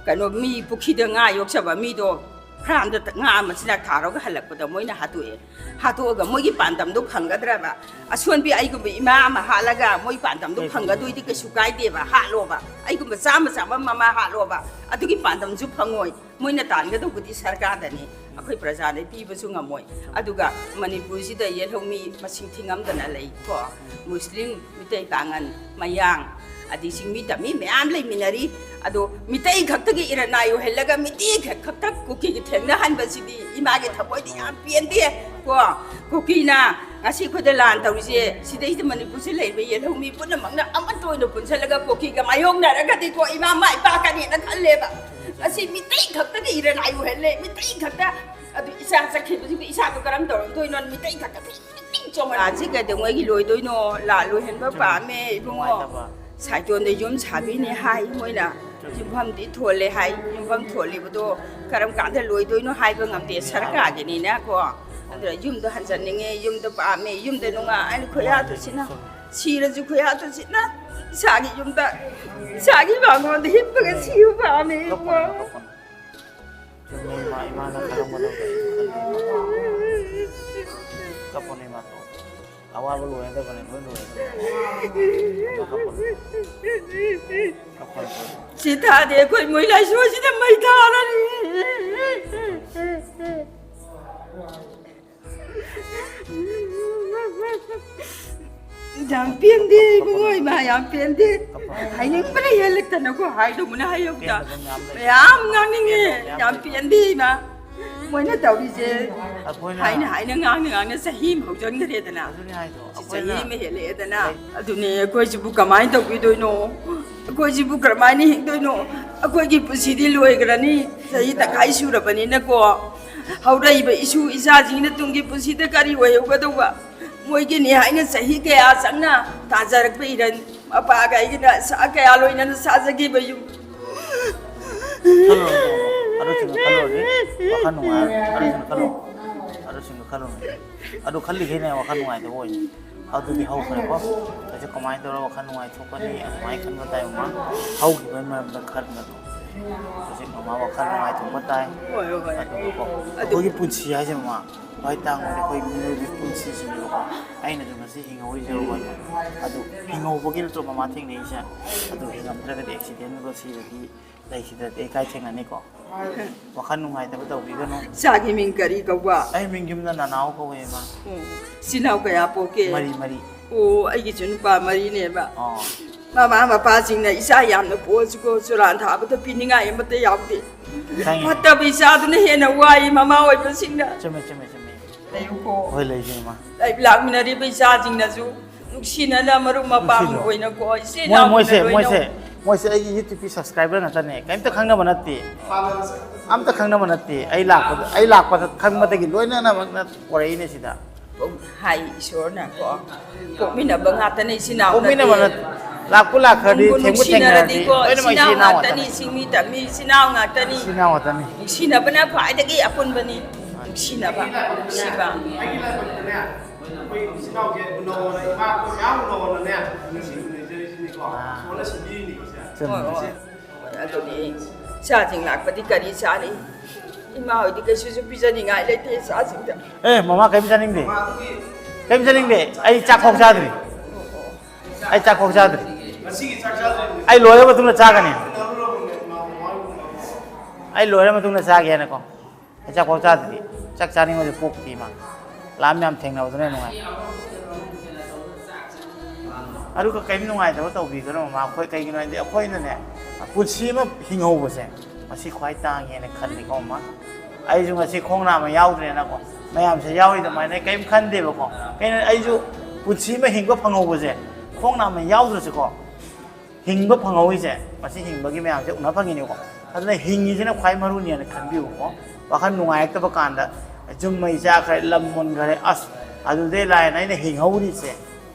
ꯀꯩꯅꯣ, ꯃꯤ ꯄꯨꯈ꯭ꯔꯤꯗ ꯉꯥ ꯌꯣꯛꯆꯕ ꯃꯤꯗꯣ ꯐ꯭ꯔꯥꯝꯗ ꯉꯥ ꯃꯆꯤꯟꯖꯥꯛ ꯊꯥꯔꯒ ꯍꯜꯂꯛꯄꯗ ꯃꯣꯏꯅ ꯍꯥꯠꯇꯣꯛꯑꯦ꯫ ꯍꯥꯠꯇꯣꯛꯑꯒ ꯃꯣꯏꯒꯤ ꯄꯥꯟꯗꯝꯗꯣ ꯐꯪꯒꯗ꯭ꯔꯕ? ꯑꯁꯣꯟꯕꯤ ꯑꯩꯒꯨꯝꯕ ꯏꯃꯥ ꯑꯃ ꯍꯥꯠꯂꯒ ꯃꯣꯏ ꯄꯥꯟꯗꯝꯗꯣ ꯐꯪꯒꯗꯣꯏꯗꯤ ꯀꯩꯁꯨ ꯀꯥꯏꯗꯦꯕ, ꯍꯥꯠꯂꯣꯕ꯫ ꯑꯩꯒꯨꯝꯕ ꯆꯥꯝꯃ ꯆꯥꯝꯃ ꯃꯃꯥ ꯍꯥꯠꯂꯣꯕ, ꯑꯗꯨꯒꯤ ꯄꯥꯟꯗꯝꯁꯨ ꯐꯪꯉꯣꯏ꯫ ꯃꯣꯏꯅ ꯇꯥꯟꯒꯗꯧꯕꯗꯤ ꯁꯔꯀꯥꯔꯗꯅꯤ, ꯑꯩꯈꯣꯏ ꯄ꯭ꯔꯖꯥꯗ ꯄꯤꯕꯁꯨ ꯉꯝꯃꯣꯏ꯫ ꯑꯗꯨꯒ ꯃꯅꯤꯄꯨꯔꯁꯤꯗ ꯌꯦꯜꯍꯧꯃꯤ ꯃꯁꯤꯡ ꯊꯤꯉꯝꯗꯅ ꯂꯩ ꯀꯣ꯫ ꯃꯨꯁꯂꯤꯝ, ꯃꯤꯇꯩ, ꯄꯥꯉꯟ, ꯃꯌꯥꯡ, ꯑꯗꯩ ꯆꯤꯡꯃꯤ ꯇꯝꯃꯤ ꯃꯌꯥꯝ ꯂꯩꯃꯤꯟꯅꯔꯤ꯫ ꯑꯗꯣ ꯃꯤꯇꯩ ꯈꯛꯇꯒꯤ ꯏꯔꯟ ꯅꯥꯏ ꯑꯣꯏꯍꯜꯂꯒ ꯃꯤꯇꯩ ꯈꯛ-, ꯈꯛꯇ ꯀꯨꯀꯤꯒꯤ ꯊꯦꯡꯅꯍꯟꯕꯁꯤꯗꯤ ꯏꯃꯥꯒꯤ ꯊꯃꯣꯏꯗꯤ ꯌꯥꯝ ꯄꯦꯟꯗꯦ ꯀꯣ꯫ ꯀꯨꯀꯤꯅ ꯉꯁꯤ ꯑꯩꯈꯣꯏꯗ ꯂꯥꯟ ꯇꯧꯔꯤꯁꯦ, ꯁꯤꯗꯩꯁꯤꯗ ꯃꯅꯤꯄꯨꯔꯁꯤ ꯂꯩꯔꯤꯕ ꯌꯦꯜꯍꯧꯃꯤ ꯄꯨꯝꯅꯃꯛꯅ ꯑꯃꯠꯇ ꯑꯣꯏꯅ ꯄꯨꯟꯁꯤꯜꯂꯒ ꯀꯨꯀꯤꯒ ꯃꯥꯌꯣꯛꯅꯔꯒꯗꯤꯀꯣ ꯏꯃꯥ ꯃꯥꯏ ꯄꯥꯛꯀꯅꯦꯅ ꯈꯜꯂꯦꯕ꯫ ꯑꯁꯤ ꯃꯤꯇꯩ ꯈꯛꯇꯒꯤ ꯏꯔꯟ ꯅꯥꯏ ꯑꯣꯏꯍꯜꯂꯦ, ꯃꯤꯇꯩ ꯈꯛꯇ꯫ ꯑꯗꯨ ꯏꯆꯥ ꯆꯠꯈꯤꯕꯁꯤꯡꯗꯣ ꯏꯆꯥꯗꯣ ꯀꯔꯝ ꯇꯧꯔꯝꯗꯣꯏꯅꯣ? ꯃꯤꯇꯩ ꯈꯛꯇ ꯄꯤꯛ ꯄꯤꯛ ꯆꯣꯡꯍꯜꯂꯦ꯫ ꯂꯥꯟꯁꯤ ꯀꯩꯗꯧꯉꯩꯒꯤ ꯂꯣꯏꯗꯣꯏꯅꯣ? ꯂꯥꯟ ꯂꯣꯏꯍꯟꯕ ꯄꯥꯝꯃꯦ ꯏꯕꯨꯡꯉꯣ꯫ ꯅꯨꯡꯉꯥꯏꯇꯕ꯫ ꯁꯥꯏꯇꯣꯟꯗ ꯌꯨꯝ ꯁꯥꯕꯤꯅꯦ ꯍꯥꯏ ꯃꯣꯏꯅ꯫ ꯌꯨꯝꯐꯝꯗꯤ ꯊꯣꯜꯂꯦ ꯍꯥꯏ꯫ ꯌꯨꯝꯐꯝ ꯊꯣꯜꯂꯤꯕꯗꯣ ꯀꯔꯝ ꯀꯥꯟꯗ ꯂꯣꯏꯗꯣꯏꯅꯣ ꯍꯥꯏꯕ ꯉꯝꯗꯦ, ꯁꯔꯀꯥꯔꯒꯤꯅꯤꯅꯀꯣ꯫ ꯑꯗꯨꯅ ꯌꯨꯝꯗꯣ ꯍꯟꯖꯟꯅꯤꯡꯉꯦ, ꯌꯨꯝꯗꯣ ꯄꯥꯝꯃꯦ, ꯌꯨꯝꯗ ꯅꯨꯡꯉꯥꯏ꯫ ꯑꯩꯅ ꯈꯨꯌꯥꯗꯨꯁꯤꯅ, ꯁꯤꯔꯁꯨ ꯈꯨꯌꯥꯗꯨꯁꯤꯅ ꯏꯁꯥꯒꯤ ꯌꯨꯝꯗ, ꯏꯁꯥꯒꯤ ꯃꯥꯡꯒꯣꯟꯗ ꯍꯤꯞꯄꯒ ꯁꯤꯕ ꯄꯥꯝꯃꯦ, ꯏꯕꯨꯡꯉꯣ꯫ ꯀꯞꯀꯅꯨ, ꯀꯞꯀꯅꯨ꯫ ꯆꯨꯝꯃꯦ, ꯏꯃꯥ, ꯏꯃꯥꯅ ꯈꯜꯂꯝꯒꯗꯕꯗꯣ꯫ ꯀꯞꯀꯅꯨ, ꯏꯃꯥ, ꯇꯣꯛꯑꯣ꯫ ꯑꯋꯥꯕ ꯂꯣꯏꯔꯗꯕꯅꯦ, ꯂꯣꯏ ꯂꯣꯏꯔꯗꯕꯅꯦ꯫ ꯏꯃꯥ, ꯀꯞꯀꯅꯨ꯫ ꯀꯞꯀꯅꯨ, ꯀꯞꯀꯅꯨ꯫ ꯁꯤ ꯊꯥꯗꯤ ꯑꯩꯈꯣꯏ ꯃꯣꯏ ꯂꯥꯏꯁꯣꯁꯤꯗ ꯃꯩ ꯊꯥꯔꯅꯤ꯫ ꯌꯥꯝ ꯄꯦꯟꯗꯦ ꯏꯕꯨꯡꯉꯣ, ꯏꯃꯥ, ꯌꯥꯝ ꯄꯦꯟꯗꯦ꯫ ꯍꯥꯏꯅꯤꯡꯕꯅ ꯍꯦꯜꯂꯛꯇꯅꯀꯣ, ꯍꯥꯏꯗꯧꯕꯅ ꯍꯥꯏꯍꯧꯗ꯫ ꯄꯦꯟꯗꯕ ꯃꯌꯥꯝ ꯂꯩ꯫ ꯃꯌꯥꯝ ꯉꯥꯡꯅꯤꯡꯉꯦ꯫ ꯌꯥꯝ ꯄꯦꯟꯗꯦ, ꯏꯃꯥ꯫ ꯃꯣꯏꯅ ꯇꯧꯔꯤꯁꯦ ꯑꯩꯈꯣꯏꯅ ꯍꯥꯏꯅ ꯍꯥꯏꯅ, ꯉꯥꯡꯅ ꯉꯥꯡꯅ ꯆꯍꯤ ꯑꯃ ꯍꯧꯖꯤꯟꯈ꯭ꯔꯦꯗꯅ꯫ ꯑꯗꯨꯅꯦ ꯍꯥꯏꯗꯣ, ꯁꯤ ꯆꯍꯤ ꯑꯩꯈꯣꯏꯅ ꯑꯃ ꯍꯦꯜꯂꯛꯑꯦꯗꯅ꯫ ꯂꯩ꯫ ꯑꯗꯨꯅꯦ, ꯑꯩꯈꯣꯏꯁꯤꯕꯨ ꯀꯃꯥꯏꯅ ꯇꯧꯕꯤꯗꯣꯏꯅꯣ? ꯑꯩꯈꯣꯏꯁꯤꯕꯨ ꯀꯔꯝꯍꯥꯏꯅ ꯍꯤꯡꯗꯣꯏꯅꯣ? ꯑꯩꯈꯣꯏꯒꯤ ꯄꯨꯟꯁꯤꯗꯤ ꯂꯣꯏꯈ꯭ꯔꯅꯤ꯫ ꯆꯍꯤ ꯇꯪꯈꯥꯏ ꯁꯨꯔꯕꯅꯤꯅꯀꯣ꯫ ꯍꯧꯔꯛꯏꯕ ꯏꯁꯨ ꯏꯆꯥꯁꯤꯡꯅ ꯇꯨꯡꯒꯤ ꯄꯨꯟꯁꯤꯗ ꯀꯔꯤ ꯑꯣꯏꯍꯧꯒꯗꯧꯕ? ꯃꯣꯏꯒꯤꯅꯤ ꯍꯥꯏꯅ ꯆꯍꯤ ꯀꯌꯥ ꯆꯪꯅ ꯇꯥꯖꯔꯛꯄ ꯏꯔꯟ, ꯃꯄꯥꯒ ꯑꯩꯒꯤꯅ ꯑꯁꯥ ꯀꯌꯥ ꯂꯣꯏꯅꯅ ꯁꯥꯖꯈꯤꯕ ꯌꯨꯝ꯫ ꯈꯜꯂꯨꯔꯅꯨ, ꯑꯗꯨꯁꯤꯡꯗꯣ ꯈꯜꯂꯨꯔꯗꯤ ꯋꯥꯈꯜ ꯅꯨꯡꯉꯥꯏ-, ꯑꯗꯨꯁꯤꯡꯗꯣ ꯈꯜꯂꯨ-, ꯑꯗꯨꯁꯤꯡꯗꯣ ꯈꯜꯂꯨꯅꯨ꯫ ꯑꯗꯨ ꯈꯜꯂꯤꯈꯩꯅꯦ ꯋꯥꯈꯜ ꯅꯨꯡꯉꯥꯏꯇꯕ ꯑꯣꯏꯅꯤ꯫ ꯑꯗꯨꯗꯤ ꯍꯧꯈ꯭ꯔꯦꯀꯣ꯫ ꯍꯧꯖꯤꯛ ꯀꯃꯥꯏꯅ ꯇꯧꯔꯒ ꯋꯥꯈꯜ ꯅꯨꯡꯉꯥꯏꯊꯣꯛꯀꯅꯤ? ꯑꯗꯨꯃꯥꯏꯅ ꯈꯟꯕ ꯇꯥꯏ, ꯃꯃꯥ꯫ ꯍꯧꯈꯤꯕꯒꯤ ꯃꯔꯝꯗ ꯈꯟꯒꯅꯨ꯫ ꯍꯧꯖꯤꯛ ꯃꯃꯥ ꯋꯥꯈꯜ ꯅꯨꯡꯉꯥꯏꯊꯣꯛꯄ ꯇꯥꯏ꯫ ꯍꯣꯏ, ꯍꯣꯏ, ꯍꯣꯏ꯫ ꯑꯗꯨꯒꯀꯣ, ꯑꯗꯨ ꯑꯩꯈꯣꯏꯒꯤ ꯄꯨꯟꯁꯤ ꯍꯥꯏꯁꯦ, ꯃꯃꯥ, ꯈ꯭ꯋꯥꯏ ꯇꯥꯡꯕꯗꯤ ꯑꯩꯈꯣꯏ ꯃꯤꯑꯣꯏꯕꯒꯤ ꯄꯨꯟꯁꯤꯁꯤꯅꯦꯕꯀꯣ꯫ ꯑꯩꯅꯁꯨ ꯉꯁꯤ ꯍꯤꯡꯍꯧꯔꯤꯁꯦ, ꯍꯣꯏ꯫ ꯑꯗꯨ ꯍꯤꯡꯍꯧꯕꯒꯤ ꯅꯠꯇ꯭ꯔꯣ ꯃꯃꯥ ꯊꯦꯡꯅꯩꯁꯦ? ꯑꯗꯨ ꯍꯤꯡꯉꯝꯗ꯭ꯔꯒꯗꯤ, ꯑꯦꯛꯁꯤꯗꯦꯟꯒꯨꯝꯕ ꯁꯤꯔꯗꯤ, ꯂꯩꯈꯤꯗ꯭ꯔꯗꯤ ꯑꯩ ꯀꯥꯏ ꯊꯦꯡꯅꯅꯤꯀꯣ? ꯋꯥꯈꯜ ꯅꯨꯡꯉꯥꯏꯇꯕ ꯇꯧꯕꯤꯒꯅꯨ꯫ ꯏꯆꯥꯒꯤ ꯃꯤꯡ ꯀꯔꯤ ꯀꯧꯕ? ꯑꯩ ꯃꯤꯡ ꯌꯨꯝꯗ ꯅꯅꯥꯎ ꯀꯧꯋꯦ, ꯏꯃꯥ꯫ ꯑꯣ, ꯏꯆꯤꯟ ꯏꯅꯥꯎ ꯀꯌꯥ ꯄꯣꯛꯀꯦ? ꯃꯔꯤ, ꯃꯔꯤ꯫ ꯑꯣ, ꯑꯩꯒꯤꯁꯨ ꯅꯨꯄꯥ ꯃꯔꯤꯅꯦꯕ꯫ ꯑꯣ꯫ ꯃꯃꯥ ꯃꯄꯥꯁꯤꯡꯅ ꯏꯆꯥ ꯌꯥꯝꯅ ꯄꯣꯛꯑꯁꯨꯀꯣ, ꯆꯨꯔꯥꯟ ꯊꯥꯕꯗ ꯄꯤꯅꯤꯡꯉꯥꯏ ꯑꯃꯠꯇ ꯌꯥꯎꯗꯦ꯫ ꯈꯪꯉꯦ꯫ ꯐꯠꯇꯕ ꯏꯆꯥꯗꯨꯅ ꯍꯦꯟꯅ ꯋꯥꯏ ꯃꯃꯥ ꯑꯣꯏꯕꯁꯤꯡꯅ꯫ ꯆꯨꯝꯃꯦ, ꯆꯨꯝꯃꯦ, ꯆꯨꯝꯃꯦ꯫ ꯂꯩꯌꯨꯀꯣ꯫ ꯍꯣꯏ, ꯂꯩꯒꯦ, ꯏꯃꯥ꯫ ꯂꯥꯛꯃꯤꯟꯅꯔꯤꯕ ꯏꯆꯥꯁꯤꯡꯅꯁꯨ ꯅꯨꯡꯁꯤꯅꯅ ꯃꯔꯨꯞ ꯃꯄꯥꯡ ꯅꯨꯡꯁꯤꯅ꯫ ꯑꯣꯏꯅꯀꯣ, ꯏꯆꯤꯜ ꯃꯣꯏ, ꯏꯅꯥꯎ ꯃꯣꯏꯁꯦ, ꯂꯣꯏꯅ ꯃꯣꯏꯁꯦ, ꯃꯣꯏꯁꯦ ꯑꯩꯒꯤ YouTube subscriber ꯉꯥꯛꯇꯅꯦ, ꯀꯔꯤꯝꯇ ꯈꯪꯅꯕ ꯅꯠꯇꯦ꯫ ꯑꯝꯇ ꯈꯪꯅꯕ ꯅꯠꯇꯦ꯫ ꯑꯩ ꯂꯥꯛꯄꯗ, ꯑꯩ ꯂꯥꯛꯄꯗ ꯈꯪꯕꯗꯒꯤ ꯂꯣꯏꯅꯃꯛꯅ ꯄꯣꯔꯛꯏꯅꯦ ꯁꯤꯗ꯫ ꯍꯥꯏ ꯏꯁꯣꯔꯅꯀꯣ, ꯄꯣꯛꯃꯤꯟꯅꯕ ꯉꯥꯛꯇꯅꯦ, ꯏꯆꯤꯟ ꯏꯅꯥꯎ ꯄꯣꯛꯃꯤꯟꯅꯕ ꯅꯠꯇꯦ꯫ ꯅꯠ-, ꯂꯥꯛꯄꯨ ꯂꯥꯛꯈ꯭ꯔꯗꯤ, ꯅꯨꯡꯕꯨ ꯊꯦꯡꯕꯨ ꯊꯦꯡꯅꯔꯗꯤ, ꯅꯨꯡꯁꯤꯅꯔꯗꯤꯀꯣ, ꯂꯣꯏꯅꯃꯛ ꯏꯆꯤꯟ ꯏꯆꯤꯟ ꯏꯅꯥꯎ ꯏꯅꯥꯎ ꯉꯥꯛꯇꯅꯤ, ꯉꯥꯛꯇꯅꯤ꯫ ꯁꯤꯡꯃꯤ ꯇꯝꯃꯤ ꯏꯆꯤꯟ ꯏꯅꯥꯎ ꯉꯥꯛꯇꯅꯤ꯫ ꯏꯆꯤꯟ ꯏꯅꯥꯎ ꯉꯥꯛꯇꯅꯤ꯫ ꯅꯨꯡꯁꯤꯅꯕꯅ ꯈ꯭ꯋꯥꯏꯗꯒꯤ ꯑꯄꯨꯟꯕꯅꯤ꯫ ꯅꯨꯡꯁꯤꯅꯕ, ꯅꯨꯡꯁꯤꯕ꯫ ꯑꯩꯈꯣꯏ ꯏꯆꯤꯟ ꯏꯅꯥꯎꯁꯦ ꯎꯅꯧꯅ, ꯏꯃꯥ ꯑꯩꯈꯣꯏ ꯃꯌꯥꯝ ꯎꯅꯧꯅꯅꯦ, ꯉꯁꯤ ꯎꯅꯖꯔꯤꯁꯤꯅꯤꯀꯣ꯫ ꯆꯨꯝꯃꯦ꯫ ꯍꯣꯏ, ꯍꯣꯏ꯫ ꯑꯗꯨꯅꯤ ꯏꯆꯥꯁꯤꯡ ꯂꯥꯛꯄꯗꯤ ꯀꯔꯤ ꯆꯥꯔꯤ? ꯏꯃꯥ ꯍꯣꯏꯗꯤ ꯀꯩꯁꯨꯁꯨ ꯄꯤꯖꯅꯤꯡꯉꯥꯏ ꯂꯩꯇꯦ ꯏꯆꯥꯁꯤꯡꯗ꯫ ꯑꯦ, ꯃꯃꯥ ꯀꯔꯤꯝ ꯆꯥꯅꯤꯡꯗꯦ꯫ ꯀꯔꯤꯝ ꯆꯥꯅꯤꯡꯗꯦ꯫ ꯑꯩ ꯆꯥꯛ ꯐꯥꯎ ꯆꯥꯗ꯭ꯔꯤ꯫ ꯑꯩ ꯆꯥꯛ ꯐꯥꯎ ꯆꯥꯗ꯭ꯔꯤ꯫ ꯑꯩ ꯂꯣꯏꯔ ꯃꯇꯨꯡꯗ ꯆꯥꯒꯅꯤ꯫ ꯑꯩ ꯂꯣꯏꯔ ꯃꯇꯨꯡꯗ ꯆꯥꯒꯦ ꯍꯥꯏꯅꯀꯣ꯫ ꯑꯩ ꯆꯥꯛ ꯐꯥꯎ ꯆꯥꯗ꯭ꯔꯤ꯫ ꯆꯥꯛ ꯆꯥꯅꯤꯡꯕꯁꯦ ꯄꯣꯛꯇꯦ ꯏꯃꯥ꯫ ꯂꯥꯝ ꯌꯥꯝ ꯊꯦꯡꯅꯕꯗꯨꯅ ꯅꯨꯡꯉꯥꯏ꯫ ꯑꯗꯨꯒ ꯀꯔꯤꯝ ꯅꯨꯡꯉꯥꯏꯇꯕ ꯇꯧꯕꯤꯒꯅꯨ ꯃꯃꯥ꯫ ꯑꯩꯈꯣꯏ ꯀꯩꯒꯤꯅꯣ ꯍꯥꯏꯗꯤ ꯑꯩꯈꯣꯏꯅꯅꯦ, ꯄꯨꯟꯁꯤ ꯑꯃ ꯍꯤꯡꯍꯧꯕꯁꯦ ꯃꯁꯤ ꯈ꯭ꯋꯥꯏ ꯇꯥꯡꯉꯦꯅ ꯈꯜꯂꯤꯀꯣ ꯃꯃꯥ꯫ ꯑꯩꯁꯨ ꯉꯁꯤ ꯈꯣꯡ ꯅꯥꯝꯃ ꯌꯥꯎꯗ꯭ꯔꯦꯅꯀꯣ, ꯃꯌꯥꯝꯁꯦ ꯌꯥꯎꯔꯤ ꯑꯗꯨꯃꯥꯏꯅ ꯀꯔꯤꯝ ꯈꯟꯗꯦꯕꯀꯣ꯫ ꯀꯩꯅꯣ, ꯑꯩꯁꯨ ꯄꯨꯟꯁꯤ ꯑꯃ ꯍꯤꯡꯕ ꯐꯪꯍꯧꯕꯁꯦ, ꯈꯣꯡ ꯅꯥꯝꯃ ꯌꯥꯎꯗ꯭ꯔꯁꯨꯀꯣ, ꯍꯤꯡꯕ ꯐꯪꯍꯧꯔꯤꯁꯦ, ꯃꯁꯤ ꯍꯤꯡꯕꯒꯤ ꯃꯌꯥꯝꯁꯦ ꯎꯅ ꯐꯪꯉꯤꯅꯤꯀꯣ꯫ ꯑꯗꯨꯅ ꯍꯤꯡꯉꯤꯁꯤꯅ ꯈ꯭ꯋꯥꯏ ꯃꯔꯨꯅꯤꯅ ꯈꯟꯕꯤꯌꯨꯀꯣ꯫ ꯋꯥꯈꯜ ꯅꯨꯡꯉꯥꯏꯔꯛꯇꯕ ꯀꯥꯟꯗ, ꯌꯨꯝ ꯃꯩ ꯆꯥꯈ꯭ꯔꯦ, ꯂꯝ ꯃꯨꯟꯈꯔꯦ, ꯑꯁ, ꯑꯗꯨꯗꯩ ꯂꯥꯏꯅ ꯑꯩꯅ ꯍꯤꯡꯍꯧꯔꯤꯁꯦ,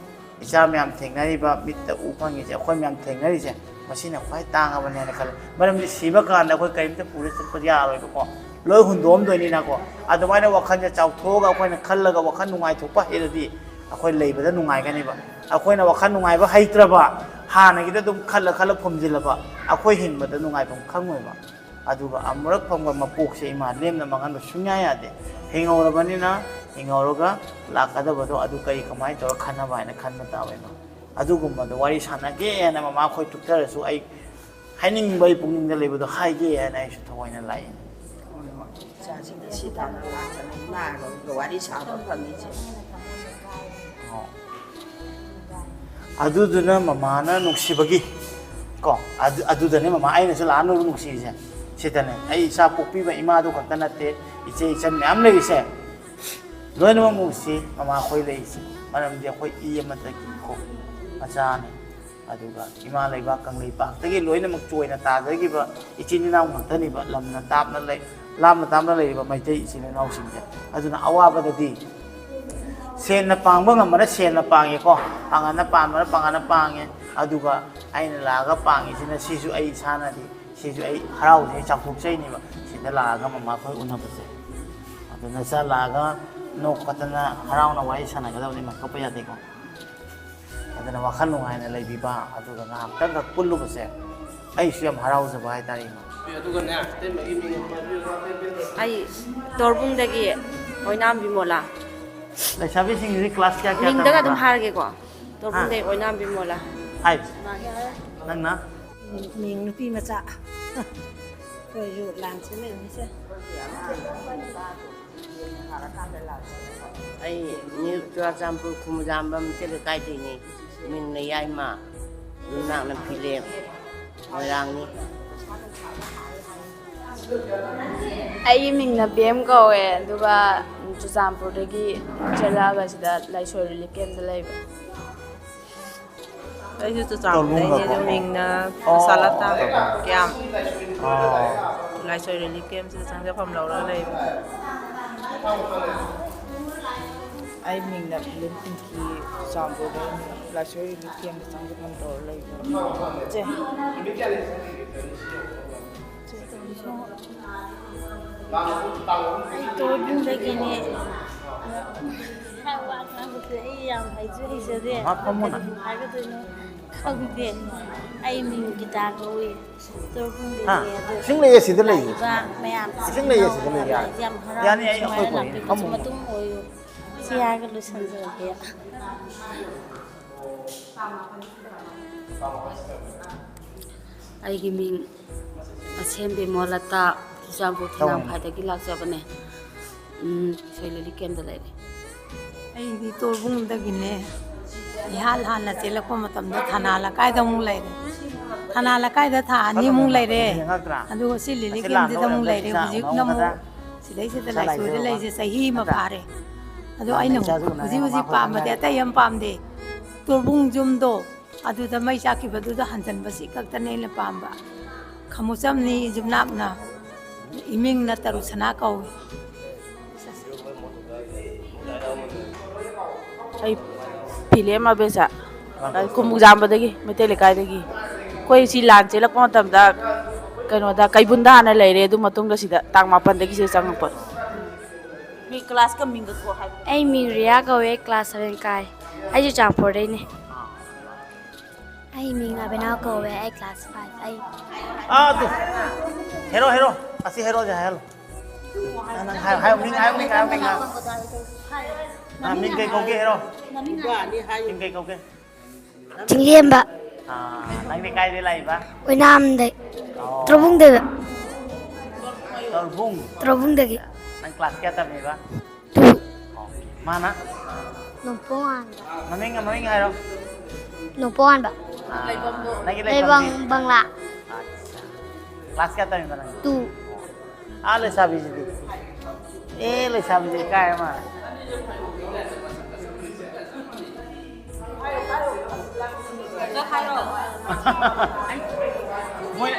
ꯏꯆꯥ ꯃꯌꯥꯝ ꯊꯦꯡꯅꯔꯤꯕ, ꯃꯤꯠꯇ ꯎ ꯐꯪꯉꯤꯁꯦ, ꯑꯩꯈꯣꯏ ꯃꯌꯥꯝ ꯊꯦꯡꯅꯔꯤꯁꯦ, ꯃꯁꯤꯅ ꯈ꯭ꯋꯥꯏ ꯇꯥꯡꯉꯕꯅꯦꯅ ꯈꯜꯂꯦ꯫ ꯃꯔꯝꯗꯤ ꯁꯤꯕ ꯀꯥꯟꯗ ꯑꯩꯈꯣꯏ ꯀꯔꯤꯝꯇ ꯄꯨꯔ ꯆꯠꯄꯗꯤ ꯌꯥꯔꯣꯏꯕꯀꯣ, ꯂꯣꯏ ꯍꯨꯟꯗꯣꯛꯑꯝꯗꯣꯏꯅꯤꯅꯀꯣ꯫ ꯑꯗꯨꯃꯥꯏꯅ ꯋꯥꯈꯜꯁꯦ ꯆꯥꯎꯊꯣꯛꯑꯒ ꯑꯩꯈꯣꯏꯅ ꯈꯜꯂꯒ ꯋꯥꯈꯜ ꯅꯨꯡꯉꯥꯏꯊꯣꯛꯄ ꯍꯩꯔꯗꯤ, ꯑꯩꯈꯣꯏ ꯂꯩꯕꯗ ꯅꯨꯡꯉꯥꯏꯒꯅꯦꯕ꯫ ꯑꯩꯈꯣꯏꯅ ꯋꯥꯈꯜ ꯅꯨꯡꯉꯥꯏꯕ ꯍꯩꯇ꯭ꯔꯕ, ꯍꯥꯟꯅꯒꯤꯗ ꯑꯗꯨꯝ ꯈꯜꯂ ꯈꯜꯂ ꯐꯨꯝꯖꯤꯜꯂꯕ, ꯑꯩꯈꯣꯏ ꯍꯤꯡꯕꯗ ꯅꯨꯡꯉꯥꯏꯐꯝ ꯈꯪꯉꯣꯏꯕ꯫ ꯑꯗꯨꯒ ꯑꯃꯨꯔꯛ ꯐꯪꯕ ꯃꯄꯣꯛꯁꯦ ꯏꯃꯥ ꯂꯦꯝꯅ ꯃꯥꯡꯍꯟꯕ ꯁꯨꯡꯌꯥ ꯌꯥꯗꯦ꯫ ꯍꯤꯡꯍꯧꯔꯕꯅꯤꯅ, ꯍꯤꯡꯍꯧꯔꯒ ꯂꯥꯛꯀꯗꯕꯗꯣ ꯑꯗꯨ ꯀꯔꯤ ꯀꯃꯥꯏꯅ ꯇꯧꯔ ꯈꯟꯅꯕ ꯍꯥꯏꯅ ꯈꯟꯕ ꯇꯥꯕ ꯏꯃꯥ꯫ ꯑꯗꯨꯒꯨꯝꯕꯗꯣ ꯋꯥꯔꯤ ꯁꯥꯟꯅꯒꯦ ꯍꯥꯏꯅ ꯃꯃꯥ ꯑꯩꯈꯣꯏ ꯇꯨꯛꯊꯔꯁꯨ, ꯑꯩ ꯍꯥꯏꯅꯤꯡꯕ ꯑꯩ ꯄꯨꯛꯅꯤꯡꯗ ꯂꯩꯕꯗꯣ ꯍꯥꯏꯒꯦ ꯍꯥꯏꯅ ꯑꯩꯁꯨ ꯊꯑꯣꯏꯅ ꯂꯥꯛꯏꯅꯤ꯫ ꯏꯆꯥꯁꯤꯡ ꯁꯤ ꯇꯥꯟꯅ ꯂꯥꯛꯇꯅ ꯏꯃꯥꯒ ꯋꯥꯔꯤ ꯁꯥꯕ ꯐꯪꯉꯤꯁꯦ꯫ ꯑꯣ꯫ ꯑꯗꯨꯗꯨꯅ ꯃꯃꯥꯅ ꯅꯨꯡꯁꯤꯕꯒꯤ ꯀꯣ, ꯑꯗꯨ, ꯑꯗꯨꯗꯅꯦ ꯃꯃꯥ ꯑꯩꯅꯁꯨ ꯂꯥꯛꯍꯟꯅꯕ ꯅꯨꯡꯁꯤꯔꯤꯁꯦ꯫ ꯁꯤꯗꯅꯦ꯫ ꯑꯩ ꯏꯆꯥ ꯄꯣꯛꯄꯤꯕ ꯏꯃꯥꯗꯨ ꯈꯛꯇ ꯅꯠꯇꯦ, ꯏꯆꯦ ꯏꯆꯟ ꯃꯌꯥꯝ ꯂꯩꯔꯤꯁꯦ꯫ ꯂꯣꯏꯅꯃꯛ ꯅꯨꯡꯁꯤ ꯃꯃꯥ ꯑꯩꯈꯣꯏ ꯂꯩꯔꯤꯁꯦ꯫ ꯃꯔꯝꯗꯤ ꯑꯩꯈꯣꯏ ꯏ ꯑꯃꯇꯒꯤ ꯀꯣ ꯃꯆꯥꯅꯤ꯫ ꯑꯗꯨꯒ ꯏꯃꯥ ꯂꯩꯕꯥꯛ ꯀꯪꯂꯩꯄꯥꯛꯇꯒꯤ ꯂꯣꯏꯅꯃꯛ ꯆꯣꯏꯅ ꯇꯥꯖꯈꯤꯕ ꯏꯆꯤꯟ ꯏꯅꯥꯎ ꯉꯥꯛꯇꯅꯤꯕ, ꯂꯝꯅ ꯇꯥꯞꯅ ꯂꯩ-, ꯂꯥꯞꯅ ꯇꯥꯞꯅ ꯂꯩꯔꯤꯕ ꯃꯩꯇꯩ ꯏꯆꯤꯟ ꯏꯅꯥꯎꯁꯤꯡꯁꯦ꯫ ꯑꯗꯨꯅ ꯑꯋꯥꯕꯗꯗꯤ ꯁꯦꯟꯅ ꯄꯥꯡꯕ ꯉꯝꯕꯅ ꯁꯦꯟꯅ ꯄꯥꯡꯉꯦꯀꯣ, ꯄꯥꯡꯒꯜꯅ ꯄꯥꯟꯕꯅ ꯄꯥꯡꯒꯜꯅ ꯄꯥꯡꯉꯦ꯫ ꯑꯗꯨꯒ ꯑꯩꯅ ꯂꯥꯛꯑꯒ ꯄꯥꯡꯉꯤꯁꯤꯅ ꯁꯤꯁꯨ ꯑꯩ ꯏꯁꯥꯅꯗꯤ, ꯁꯤꯁꯨ ꯑꯩ ꯍꯔꯥꯎꯖꯩ, ꯆꯥꯎꯊꯣꯛꯆꯩꯅꯦꯕ꯫ ꯁꯤꯗ ꯂꯥꯛꯑꯒ ꯃꯃꯥ ꯑꯩꯈꯣꯏ ꯎꯅꯕꯁꯦ꯫ ꯑꯗꯨꯅ ꯆꯠꯂꯛꯑꯒ ꯅꯣꯛ ꯈꯣꯠꯇꯅ ꯍꯔꯥꯎꯅ ꯋꯥꯔꯤ ꯁꯥꯟꯅꯒꯗꯕꯅꯤ, ꯃꯥ ꯀꯞꯄ ꯌꯥꯗꯦꯀꯣ꯫ ꯑꯗꯨꯅ ꯋꯥꯈꯜ ꯅꯨꯡꯉꯥꯏꯅ ꯂꯩꯕꯤꯕ, ꯑꯗꯨꯒ ꯉꯥꯏꯍꯥꯛꯇꯪꯈꯛ ꯄꯨꯜꯂꯨꯕꯁꯦ ꯑꯩꯁꯨ ꯌꯥꯝ ꯍꯔꯥꯎꯖꯕ ꯍꯥꯏꯇꯥꯔꯦ, ꯏꯃꯥ꯫ ꯑꯗꯨꯒꯅꯦ, ꯑꯇꯩꯃꯒꯤ ꯃꯤꯡ ꯑꯃ ꯍꯥꯏꯕꯤꯌꯨ, ꯑꯇꯩꯃꯒꯤ꯫ ꯑꯩ ꯇꯣꯔꯕꯨꯡꯗꯒꯤ ꯑꯣꯏꯅꯥꯝ ꯕꯤꯃꯣꯂꯥ꯫ ꯂꯩꯁꯥꯕꯤꯁꯤꯡꯁꯤꯗꯤ ꯀ꯭ꯂꯥꯁ ꯀꯌꯥ ꯀꯌꯥ ꯃꯤꯡꯗꯒ ꯑꯗꯨꯝ ꯇꯝꯃꯤꯕ? ꯍꯥꯏꯔꯒꯦꯀꯣ꯫ ꯇꯣꯔꯕꯨꯡꯗꯒꯤ ꯍꯥ? ꯑꯣꯏꯅꯥꯝ ꯕꯤꯃꯣꯂꯥ꯫ ꯐꯥꯏꯚ꯫ ꯅꯪꯅ? ꯃꯤꯡ ꯅꯨꯄꯤ ꯃꯆꯥ꯫ ꯑꯩꯈꯣꯏꯁꯨ ꯂꯥꯟꯁꯤ ꯂꯩꯕꯁꯦ꯫ ꯑꯩ ꯅ꯭ꯌꯨ ꯆꯨꯔꯥꯆꯥꯟꯄꯨꯔ ꯈꯨꯃꯨꯖꯥꯝꯕꯝ ꯏꯆꯦ ꯂꯩꯀꯥꯏꯗꯩꯅꯦ꯫ ꯃꯤꯡꯅ ꯌꯥꯏꯃ, ꯌꯨꯝꯅꯥꯛꯅ ꯐꯤꯂꯦꯝ, ꯃꯣꯏꯔꯥꯡꯅꯤ꯫ ꯑꯩꯒꯤ ꯃꯤꯡꯅ ꯕꯦꯝ ꯀꯧꯋꯦ, ꯑꯗꯨꯒ ꯆꯨꯔꯆꯥꯟꯄꯨꯔꯗꯒꯤ ꯆꯦꯜꯂꯛꯑꯒ ꯁꯤꯗ ꯂꯥꯏꯁꯣꯏ ꯔꯤꯂꯤꯐ ꯀꯦꯝꯗ ꯂꯩꯕ꯫ ꯑꯩꯁꯨ ꯆꯨꯔꯆꯥꯟꯄꯨꯔꯗꯩꯅꯦ, ꯇꯣꯔꯕꯨꯡꯒꯀꯣ? ꯑꯗꯨ ꯃꯤꯡꯅ ꯑꯣ, ꯁꯥꯂꯇꯥ ꯇꯣꯔꯕꯨꯡ꯫ ꯀꯦꯝ꯫ ꯑꯣ꯫ ꯂꯥꯏꯁꯣꯏ ꯔꯤꯂꯤꯐ ꯀꯦꯝꯁꯤꯗ ꯆꯪꯖꯐꯝ ꯂꯧꯔꯒ ꯂꯩꯕ꯫ ꯑꯩ ꯃꯤꯡꯅ ꯐꯤꯂꯝ ꯄꯤꯡꯀꯤ, ꯆꯨꯔꯆꯥꯟꯄꯨꯔꯗꯩꯅꯦ꯫ ꯂꯥꯏꯁꯣꯏ ꯔꯤꯂꯤꯐ ꯀꯦꯝꯗ ꯆꯪꯖꯐꯝ ꯇꯧꯔ ꯂꯩꯕ꯫ ꯆꯦ꯫ ꯑꯩ ꯇꯣꯔꯕꯨꯡꯗꯒꯤꯅꯦ꯫ ꯋꯥ ꯉꯥꯡꯕꯁꯦ ꯑꯩ ꯌꯥꯝ ꯍꯩꯁꯨ ꯍꯩꯖꯗꯦ꯫ ꯃꯥ ꯐꯝꯃꯣꯅ꯫ ꯀꯔꯤ ꯍꯥꯏꯒꯗꯣꯏꯅꯣ ꯈꯪꯗꯦ꯫ ꯑꯩ ꯃꯤꯡ ꯒꯤꯇꯥ ꯀꯧꯏ꯫ ꯍꯥ? ꯇꯣꯔꯕꯨꯡꯗꯒꯤꯅꯦ꯫ ꯑꯗꯣ ꯏꯁꯤꯡ ꯂꯩꯌꯦ ꯁꯤꯗ ꯂꯩꯌꯦ꯫ ꯂꯥꯛꯏꯕ ꯃꯌꯥꯝ ꯏꯁꯤꯡ ꯂꯩꯌꯦ ꯁꯤꯗ ꯂꯩꯌꯦ꯫ ꯌꯥꯝ ꯍꯔꯥꯎ ꯌꯥꯅꯤ, ꯑꯩ ꯅꯨꯡꯉꯥꯏꯅ ꯑꯩꯈꯣꯏ ꯂꯥꯛꯄꯤꯕꯁꯨ ꯐꯝꯃꯣ꯫ ꯃꯇꯨꯡ ꯑꯣꯏꯌꯨ꯫ ꯁꯤ ꯍꯥꯏꯔꯒ ꯂꯣꯏꯁꯤꯟꯖꯔꯒꯦ꯫ ꯑꯩꯒꯤ ꯃꯤꯡ ꯑꯁꯦꯝꯕꯤ ꯃꯣꯂꯇꯥ, ꯆꯨꯔꯆꯥꯟꯄꯨꯔ ꯇꯧꯔꯝꯃꯣ꯫ ꯊꯤꯅꯥꯝꯈꯥꯗꯒꯤ ꯂꯥꯛꯆꯕꯅꯦ꯫ ꯎꯝ, ꯁꯣꯏꯂꯤꯂꯤ ꯀꯦꯝꯗ ꯂꯩꯔꯦ꯫ ꯑꯩꯗꯤ ꯇꯣꯔꯕꯨꯡꯗꯒꯤꯅꯦ꯫ ꯏꯍꯥꯟ ꯍꯥꯟꯅ ꯆꯦꯜꯂꯛꯄ ꯃꯇꯝꯗ ꯊꯅꯥ ꯂꯩꯀꯥꯏꯗ ꯑꯃꯨꯛ ꯂꯩꯔꯦ꯫ ꯊꯅꯥ ꯂꯩꯀꯥꯏꯗ ꯊꯥ ꯑꯅꯤꯃꯨꯛ ꯂꯩꯔꯦ꯫ ꯑꯗꯨꯒ ꯁꯤ ꯂꯤꯂꯤ ꯀꯦꯝꯁꯤꯗ ꯑꯃꯨꯛ ꯂꯩꯔꯦ꯫ ꯍꯧꯖꯤꯛꯅ ꯑꯃꯨꯛ ꯁꯤꯗꯩꯁꯤꯗ ꯂꯥꯏꯁꯣꯏꯗ ꯂꯩꯁꯦ ꯆꯍꯤ ꯑꯃ ꯐꯥꯔꯦ꯫ ꯑꯗꯣ ꯑꯩꯅ ꯍꯧꯖꯤꯛ ꯍꯧꯖꯤꯛ ꯄꯥꯝꯕꯗꯤ ꯑꯇꯩ ꯑꯃ ꯄꯥꯝꯗꯦ꯫ ꯇꯣꯔꯕꯨꯡ ꯌꯨꯝꯗꯣ ꯑꯗꯨꯗ ꯃꯩ ꯆꯥꯛꯈꯤꯕꯗꯨꯗ ꯍꯟꯖꯟꯕꯁꯤ ꯈꯛꯇꯅꯦ ꯑꯩꯅ ꯄꯥꯝꯕ꯫ ꯈꯃꯨꯆꯝꯅꯤ, ꯌꯨꯝꯅꯥꯛꯅ, ꯏꯃꯤꯡꯅ ꯇꯔꯨ ꯁꯅꯥ ꯀꯧꯏ꯫ ꯑꯩ ꯐꯤꯂꯦꯝ ꯑꯕꯦꯁꯥ, ꯀꯨꯝꯖꯥꯝꯕꯗꯒꯤ, ꯃꯩꯇꯩ ꯂꯩꯀꯥꯏꯗꯒꯤ꯫ ꯑꯩꯈꯣꯏ ꯁꯤ ꯂꯥꯟ ꯆꯦꯜꯂꯛꯄ ꯃꯇꯝꯗ ꯀꯩꯅꯣꯗ, ꯀꯩꯕꯨꯟꯗ ꯍꯥꯟꯅ ꯂꯩꯔꯦ, ꯑꯗꯨ ꯃꯇꯨꯡꯗ ꯁꯤꯗ ꯇꯥꯡ ꯃꯥꯄꯟꯗꯒꯤ ꯁꯤꯗ ꯆꯪꯉꯛꯄ꯫ ꯃꯤ ꯀ꯭ꯂꯥꯁꯀ ꯃꯤꯡꯒ ꯀꯣ ꯍꯥꯏꯕ꯫ ꯑꯩ ꯃꯤꯡ ꯔꯤꯌꯥ ꯀꯧꯋꯦ, ꯀ꯭ꯂꯥꯁ ꯁꯚꯦꯟ ꯀꯥꯏ꯫ ꯑꯩꯁꯨ ꯆꯥꯟꯄꯨꯔꯗꯩꯅꯦ꯫ ꯑꯩ ꯃꯤꯡ ꯑꯕꯤꯅꯥ ꯀꯧꯋꯦ꯫ ꯑꯩ ꯀ꯭ꯂꯥꯁ ꯐꯥꯏꯚ꯫ ꯑꯩ ꯑꯥ, ꯑꯗꯨ ꯍꯦꯔꯣ, ꯍꯦꯔꯣ꯫ ꯑꯁꯤ ꯍꯦꯔꯣꯁꯦ ꯍꯥꯏꯍꯜꯂꯣ꯫ ꯅꯪ ꯍꯥꯏꯌꯣ, ꯍꯥꯏꯌꯣ, ꯃꯤꯡ ꯍꯥꯏꯌꯣ, ꯃꯤꯡ ꯍꯥꯏꯌꯣ, ꯃꯤꯡ ꯍꯥꯏꯌꯣ꯫ ꯑꯥ, ꯃꯤꯡ ꯀꯩ ꯀꯧꯒꯦ, ꯍꯦꯔꯣ? ꯃꯤꯡ ꯀꯩ ꯀꯧꯒꯦ? ꯆꯤꯡꯂꯦꯝꯕ꯫ ꯑꯥ, ꯅꯪꯗꯤ ꯀꯥꯏꯗꯩ ꯂꯥꯛꯏꯕ? ꯑꯣꯏꯅꯥꯝꯗꯩ꯫ ꯑꯣ꯫ ꯇ꯭ꯔꯣꯕꯨꯡꯗꯩꯕ꯫ ꯇ꯭ꯔꯣꯕꯨꯡ? ꯇ꯭ꯔꯣꯕꯨꯡꯗꯒꯤ꯫ ꯅꯪ ꯀ꯭ꯂꯥꯁ ꯀꯌꯥ ꯇꯝꯃꯤꯕ? ꯇꯨ꯫ ꯑꯣ꯫ ꯃꯥꯅ? ꯅꯣꯡꯄꯣꯛ ꯉꯥꯟꯕ꯫ ꯃꯃꯤꯡ, ꯃꯃꯤꯡ ꯍꯥꯏꯔꯣ꯫ ꯅꯣꯡꯄꯣꯛ ꯉꯥꯟꯕ꯫ ꯑꯥ, ꯅꯪꯒꯤ ꯂꯩꯐꯝꯗꯤ? ꯂꯩꯐꯝ ꯕꯪꯂꯥ꯫ ꯑꯠꯆꯥ꯫ ꯀ꯭ꯂꯥꯁ ꯀꯌꯥ ꯇꯝꯃꯤꯕ ꯅꯪ? ꯇꯨ꯫ ꯑꯥ, ꯂꯩꯁꯥꯕꯤꯁꯤꯗꯤ꯫ ꯑꯦ, ꯂꯩꯁꯥꯕꯤꯁꯤꯗꯤ ꯏꯀꯥꯏ ꯃꯥꯜꯂꯦ꯫ ꯃꯣꯏ,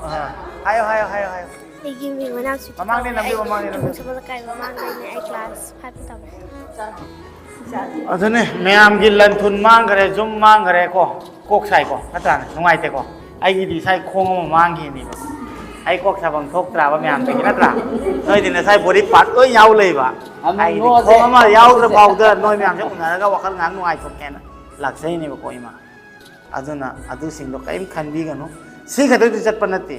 ꯑꯥ, ꯍꯥꯏꯌꯣ, ꯍꯥꯏꯌꯣ, ꯍꯥꯏꯌꯣ, ꯍꯥꯌꯣ꯫ ꯑꯩꯒꯤ ꯃꯤꯡ ꯃꯅꯥꯎ ꯁꯤꯇꯥ ꯃꯃꯥꯡꯗ ꯀꯧꯋꯦ꯫ ꯅꯝꯕꯤꯌꯨ, ꯑꯩ ꯃꯃꯥꯡꯗ ꯅꯝꯕꯤꯌꯨ꯫ ꯁꯃꯨꯗ꯭ꯔ ꯀꯥꯏꯕ ꯃꯃꯥꯡꯗꯩꯅꯦ꯫ ꯑꯩ ꯀ꯭ꯂꯥꯁ ꯐꯥꯏꯚꯇ ꯇꯝꯃꯦ꯫ ꯑꯗꯨꯅꯦ, ꯃꯌꯥꯝꯒꯤ ꯂꯟ ꯊꯨꯝ ꯃꯥꯡꯈ꯭ꯔꯦ, ꯌꯨꯝ ꯃꯥꯡꯈ꯭ꯔꯦ ꯀꯣ, ꯀꯣꯛ ꯁꯥꯏꯀꯣ, ꯅꯠꯇ꯭ꯔꯥꯅꯦ? ꯅꯨꯡꯉꯥꯏꯇꯦꯀꯣ? ꯑꯩꯒꯤꯗꯤ ꯏꯁꯥ ꯈꯣꯡ ꯑꯃ ꯃꯥꯡꯈꯤꯅꯦꯕ꯫ ꯑꯩ ꯀꯣꯛ ꯁꯥꯐꯝ ꯊꯣꯛꯇ꯭ꯔꯕ ꯃꯌꯥꯝꯗꯒꯤ, ꯅꯠꯇ꯭ꯔꯥ? ꯅꯣꯏꯗꯤ ꯅꯁꯥꯏ ꯕꯣꯗꯤ ꯄꯥꯔꯠ ꯂꯣꯏ ꯌꯥꯎ ꯂꯩꯕ꯫ ꯑꯩꯗꯤ ꯈꯣꯡ ꯑꯃ ꯌꯥꯎꯗ꯭ꯔ ꯐꯥꯎꯗ ꯅꯣꯏ ꯃꯌꯥꯝꯁꯦ ꯎꯅꯔꯒ ꯋꯥꯈꯜ ꯉꯥꯏꯍꯥꯛ ꯅꯨꯡꯉꯥꯏꯊꯣꯛꯀꯦꯅ ꯂꯥꯛꯆꯩꯅꯦꯕꯀꯣ, ꯏꯃꯥ꯫ ꯑꯗꯨꯅ ꯑꯗꯨꯁꯤꯡꯗꯣ ꯀꯔꯤꯝ ꯈꯟꯕꯤꯒꯅꯨ꯫ ꯁꯤ ꯈꯛꯇꯗꯤ ꯆꯠꯄ ꯅꯠꯇꯦ꯫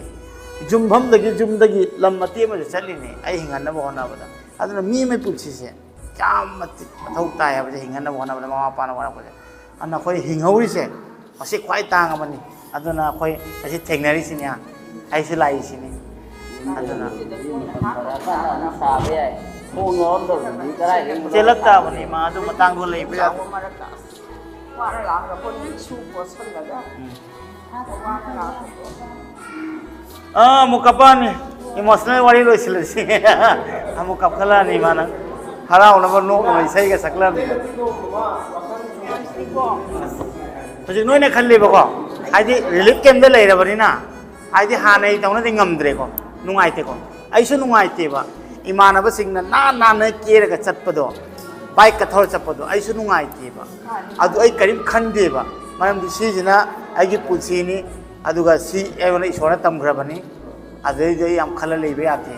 ꯌꯨꯝꯐꯝꯗꯒꯤ, ꯌꯨꯝꯗꯒꯤ ꯂꯝ ꯃꯇꯦꯛ ꯑꯃꯁꯨ ꯆꯠꯂꯤꯅꯦ ꯑꯩ ꯍꯤꯡꯍꯟꯅꯕ ꯍꯣꯠꯅꯕꯗ꯫ ꯑꯗꯨꯅ ꯃꯤ ꯑꯃꯒꯤ ꯄꯨꯟꯁꯤꯁꯦ ꯌꯥꯝ ꯃꯇꯤꯛ ꯃꯊꯧ ꯇꯥꯏ ꯍꯥꯏꯕꯁꯦ, ꯍꯤꯡꯍꯟꯅꯕ ꯍꯣꯠꯅꯕꯗ ꯃꯃꯥ ꯃꯄꯥꯅ ꯋꯥꯔꯛꯄꯁꯦ꯫ ꯑꯗꯨꯅ ꯑꯩꯈꯣꯏ ꯍꯤꯡꯍꯧꯔꯤꯁꯦ ꯃꯁꯤ ꯈ꯭ꯋꯥꯏ ꯇꯥꯡꯉꯕꯅꯤ꯫ ꯑꯗꯨꯅ ꯑꯩꯈꯣꯏ ꯉꯁꯤ ꯊꯦꯡꯅꯔꯤꯁꯤꯅꯦ, ꯑꯩꯁꯨ ꯂꯥꯛꯏꯁꯤꯅꯤ꯫ ꯑꯗꯨꯅ ꯆꯦꯜꯂꯛ ꯇꯥꯕꯅꯤ, ꯃꯥ ꯑꯗꯨ ꯃꯇꯥꯡꯗꯣ ꯂꯩꯕ ꯌꯥꯗꯦ꯫ ꯋꯥꯅ ꯂꯥꯛꯑꯒ ꯑꯩꯈꯣꯏꯅ ꯏꯁꯨ ꯄꯣꯠꯁꯜꯂꯒ ꯎꯝ꯫ ꯏꯁꯥꯗ ꯋꯥꯅ ꯂꯥꯛꯄꯗꯣ꯫ ꯑꯥ, ꯑꯃꯨꯛ ꯀꯞꯄꯛꯑꯅꯤ꯫ ꯏꯃꯣꯁꯅꯦꯜ ꯋꯥꯔꯤ ꯂꯣꯏꯁꯤꯜꯂꯁꯤ꯫ ꯑꯃꯨꯛ ꯀꯞꯈꯠꯂꯛꯑꯅꯤ ꯃꯥꯅ꯫ ꯍꯔꯥꯎꯅꯕ ꯅꯣꯛꯅꯕ ꯏꯁꯩꯒ ꯁꯛꯂꯛꯑꯅꯤ꯫ ꯅꯨꯡꯉꯥꯏꯁꯤꯗꯤꯀꯣ꯫ ꯍꯧꯖꯤꯛ ꯅꯣꯏꯅ ꯈꯜꯂꯤꯕꯀꯣ, ꯍꯥꯏꯗꯤ ꯔꯤꯂꯤꯐ ꯀꯦꯝꯗ ꯂꯩꯔꯕꯅꯤꯅ, ꯍꯥꯏꯗꯤ ꯍꯥꯟꯅꯩ ꯇꯧꯅꯗꯤ ꯉꯝꯗ꯭ꯔꯦꯀꯣ, ꯅꯨꯡꯉꯥꯏꯇꯦꯀꯣ꯫ ꯑꯩꯁꯨ ꯅꯨꯡꯉꯥꯏꯇꯦꯕ꯫ ꯏꯃꯥꯟꯅꯕꯁꯤꯡꯅ ꯅꯥꯟ ꯅꯥꯟꯅ ꯀꯦꯔꯒ ꯆꯠꯄꯗꯣ, ꯕꯥꯏꯛꯀ ꯊꯧꯔ ꯆꯠꯄꯗꯣ ꯑꯩꯁꯨ ꯅꯨꯡꯉꯥꯏꯇꯦꯕ꯫ ꯑꯗꯨ ꯑꯩ ꯀꯔꯤꯝ ꯈꯟꯗꯦꯕ, ꯃꯔꯝꯗꯤ ꯁꯤꯁꯤꯅ ꯑꯩꯒꯤ ꯄꯨꯟꯁꯤꯅꯤ, ꯑꯗꯨꯒ ꯁꯤ ꯑꯩꯉꯣꯟꯗ ꯏꯁꯣꯔꯅ ꯇꯝꯈ꯭ꯔꯕꯅꯤ꯫ ꯑꯗꯨꯗꯩꯗꯤ ꯑꯩ ꯌꯥꯝ ꯈꯜꯂ ꯂꯩꯕ ꯌꯥꯗꯦ꯫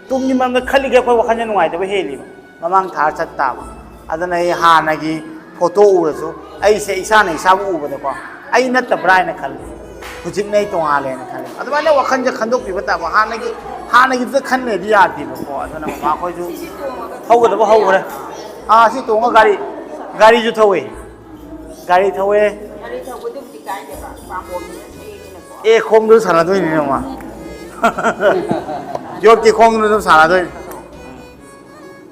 ꯇꯨꯡꯒꯤ ꯃꯔꯝꯗ ꯈꯜꯂꯤꯒꯦ ꯑꯩꯈꯣꯏ ꯋꯥꯈꯜꯁꯦ ꯅꯨꯡꯉꯥꯏꯇꯕ ꯍꯦꯜꯂꯤꯕ, ꯃꯃꯥꯡ ꯊꯥꯔ ꯆꯠ ꯇꯥꯕ꯫ ꯑꯗꯨꯅ ꯑꯩ ꯍꯥꯟꯅꯒꯤ ꯐꯣꯇꯣ ꯎꯔꯁꯨ ꯑꯩꯁꯦ ꯏꯁꯥꯅ ꯏꯁꯥꯕꯨ ꯎꯕꯗꯀꯣ, ꯑꯩ ꯅꯠꯇꯕ꯭ꯔꯥ ꯍꯥꯏꯅ ꯈꯜꯂꯦ꯫ ꯍꯧꯖꯤꯛꯅ ꯑꯩ ꯇꯣꯉꯥꯜꯂꯦꯅ ꯈꯜꯂꯦ꯫ ꯑꯗꯨꯃꯥꯏꯅ ꯋꯥꯈꯜꯁꯦ ꯈꯟꯗꯣꯛꯄꯤꯕ ꯇꯥꯕ꯫ ꯍꯥꯟꯅꯒꯤ, ꯍꯥꯟꯅꯒꯤꯗꯨꯗ ꯈꯟꯂꯩꯗꯤ ꯌꯥꯗꯦꯕꯀꯣ꯫ ꯑꯗꯨꯅ ꯃꯃꯥꯈꯣꯏꯁꯨ ꯊꯧꯒꯗꯕ ꯍꯧꯈ꯭ꯔꯦ꯫ ꯑꯥ, ꯁꯤ ꯇꯣꯡꯉ ꯒꯥꯔꯤ, ꯒꯥꯔꯤꯁꯨ ꯊꯧꯋꯦ꯫ ꯒꯥꯔꯤ ꯊꯧꯋꯦ꯫ ꯒꯥꯔꯤ ꯊꯧꯕꯗꯨꯕꯨꯗꯤ ꯀꯥꯏꯗꯦꯕ, ꯄꯥꯝꯕꯣꯝꯅꯤꯅ ꯊꯦꯡꯉꯤꯅꯀꯣ꯫ ꯑꯦ, ꯈꯣꯡꯗꯨ ꯁꯥꯟꯅꯗꯣꯏꯅꯤꯅꯦ, ꯃꯥ꯫ ꯌꯣꯠꯀꯤ ꯈꯣꯡꯗꯨ ꯑꯗꯨꯝ ꯁꯥꯟꯅꯗꯣꯏꯅꯤ꯫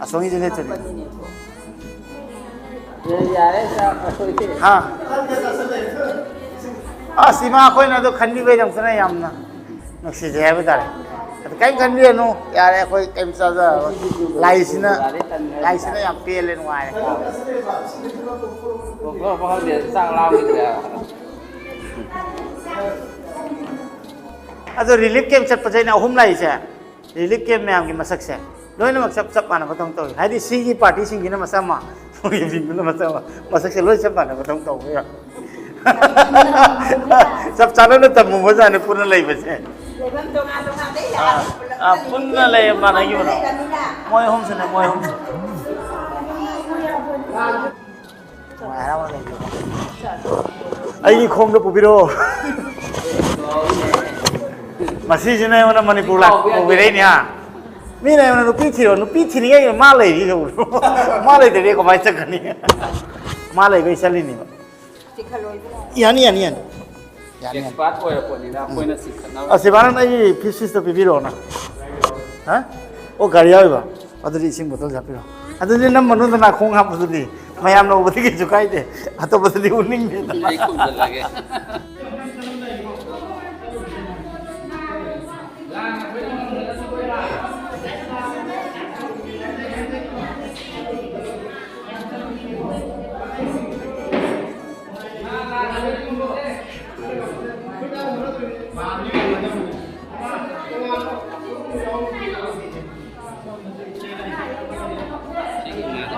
ꯑꯁꯣꯝꯒꯤꯁꯨ ꯅꯦꯠꯇꯨꯅꯤ꯫ ꯌꯥꯔꯦ, ꯆꯥꯛ ꯑꯩꯈꯣꯏꯗꯤ꯫ ꯍꯥ? ꯑꯁ, ꯏꯃꯥ, ꯑꯩꯈꯣꯏꯅ ꯑꯗꯨ ꯈꯟꯕꯤꯕꯩꯗꯃꯛꯇꯅ ꯌꯥꯝꯅ ꯅꯨꯡꯁꯤꯖꯩ ꯍꯥꯏꯕ ꯇꯥꯔꯦ꯫ ꯑꯗꯨ ꯀꯔꯤꯝ ꯈꯟꯕꯤꯔꯅꯨ, ꯌꯥꯔꯦ, ꯑꯩꯈꯣꯏ ꯀꯔꯤꯝ ꯆꯥꯖꯔꯔꯣꯏ꯫ ꯂꯥꯏꯁꯤꯅ, ꯂꯥꯏꯁꯤꯅ ꯌꯥꯝ ꯄꯦꯜꯂꯦ, ꯅꯨꯡꯉꯥꯏꯔꯦ꯫ ꯊꯣꯛꯂꯛꯄ ꯈꯪꯗꯦ, ꯆꯥꯛ ꯂꯥꯝꯈꯤꯗ꯭ꯔꯦ ꯍꯥꯏꯕ꯫ ꯑꯗꯣ ꯔꯤꯂꯤꯐ ꯀꯦꯝꯞ ꯆꯠꯄꯁꯦ ꯑꯩꯅ ꯑꯍꯨꯝ ꯂꯥꯛꯏꯁꯦ, ꯔꯤꯂꯤꯐ ꯀꯦꯝꯞ ꯃꯌꯥꯝꯒꯤ ꯃꯁꯛꯁꯦ ꯂꯣꯏꯅꯃꯛ ꯆꯞ, ꯆꯞ ꯃꯥꯟꯅꯕꯗꯧꯅ ꯇꯧꯏ꯫ ꯍꯥꯏꯗꯤ ꯁꯤꯒꯤ ꯄꯥꯔꯇꯤꯁꯤꯡꯒꯤꯅ ꯃꯁꯛ ꯑꯃ, ꯃꯣꯏꯒꯤ ꯃꯤꯡꯗꯨꯅ ꯃꯁꯛ ꯑꯃ, ꯃꯁꯛꯁꯦ ꯂꯣꯏ ꯆꯞ ꯃꯥꯟꯅꯕꯗꯧꯅ ꯇꯧꯕ ꯌꯥꯝ꯫ ꯆꯞ ꯆꯥꯅꯅ ꯇꯝꯃꯨꯕꯖꯥꯠꯅꯤ ꯄꯨꯟꯅ ꯂꯩꯕꯁꯦ꯫ ꯂꯩꯐꯝ ꯇꯣꯉꯥꯟ ꯇꯣꯉꯥꯟ ꯂꯩ ꯑꯥ, ꯌꯥꯔꯦ, ꯄꯨꯂꯞ ꯑꯥ, ꯄꯨꯟꯅ ꯂꯩ, ꯃꯥꯟꯅꯈꯤꯕꯅꯣ? ꯂꯩꯔꯕꯅꯤꯅ꯫ ꯃꯣꯏ ꯑꯍꯨꯝꯁꯤꯅꯦ, ꯃꯣꯏ ꯑꯍꯨꯝꯁꯦ꯫ ꯅꯨꯡꯉꯥꯏ ꯍꯔꯥꯎꯅ ꯂꯩꯕꯤꯌꯨ꯫ ꯑꯩꯒꯤ ꯈꯣꯡꯗ ꯄꯨꯕꯤꯔꯛꯑꯣ꯫ ꯃꯁꯤꯁꯤꯅ ꯑꯩꯉꯣꯟꯗ ꯃꯅꯤꯄꯨꯔ ꯂꯥꯛ ꯄꯨꯕꯤꯔꯛꯏꯅꯦ, ꯍꯥ? ꯃꯤꯅ ꯑꯩꯉꯣꯟꯗ ꯅꯨꯄꯤ ꯊꯤꯔꯣ, ꯅꯨꯄꯤ ꯊꯤꯅꯤꯡꯉꯥꯏ ꯃꯥ ꯂꯩꯔꯤ꯫ ꯃꯥ ꯂꯩꯇ꯭ꯔꯗꯤ ꯀꯃꯥꯏꯅ ꯆꯠꯀꯅꯤ? ꯃꯥ ꯂꯩꯕꯩ ꯆꯠꯂꯤꯅꯦꯕ꯫ ꯌꯥꯅꯤ, ꯌꯥꯅꯤ, ꯌꯥꯅꯤ꯫ ꯌꯥꯅꯤ, ꯌꯥꯅꯤ꯫ ꯑꯦꯛꯁꯄꯥꯔꯠ ꯑꯣꯏꯔ ꯄꯣꯠꯅꯤꯅ ꯑꯩꯈꯣꯏꯅ ꯆꯤꯡꯈꯠꯅꯕ꯫ ꯑꯁ, ꯏꯕꯥꯅꯤ ꯑꯩꯒꯤ ꯐꯤꯁ ꯐꯤꯁꯇꯣ ꯄꯤꯕꯤꯔꯛꯑꯣꯅ꯫ ꯍꯥ? ꯑꯣ, ꯒꯥꯔꯤ ꯌꯥꯎꯔꯤꯕ? ꯑꯗꯨꯗꯤ ꯏꯁꯤꯡ ꯕꯣꯇꯜꯁꯦ ꯍꯥꯞꯄꯤꯔꯣ꯫ ꯑꯗꯨꯗꯤ ꯅꯝ ꯃꯅꯨꯡꯗ ꯅꯥꯈꯣꯡ ꯍꯥꯞꯄꯗꯨꯗꯤ ꯃꯌꯥꯝꯅ ꯎꯕꯗꯤ ꯀꯩꯁꯨ ꯀꯥꯏꯗꯦ꯫ ꯑꯇꯣꯞꯄꯗꯗꯤ ꯎꯅꯤꯡꯗꯦꯗꯅ꯫ ꯑꯩ ꯈꯨꯝꯖꯤꯜꯂꯒꯦ꯫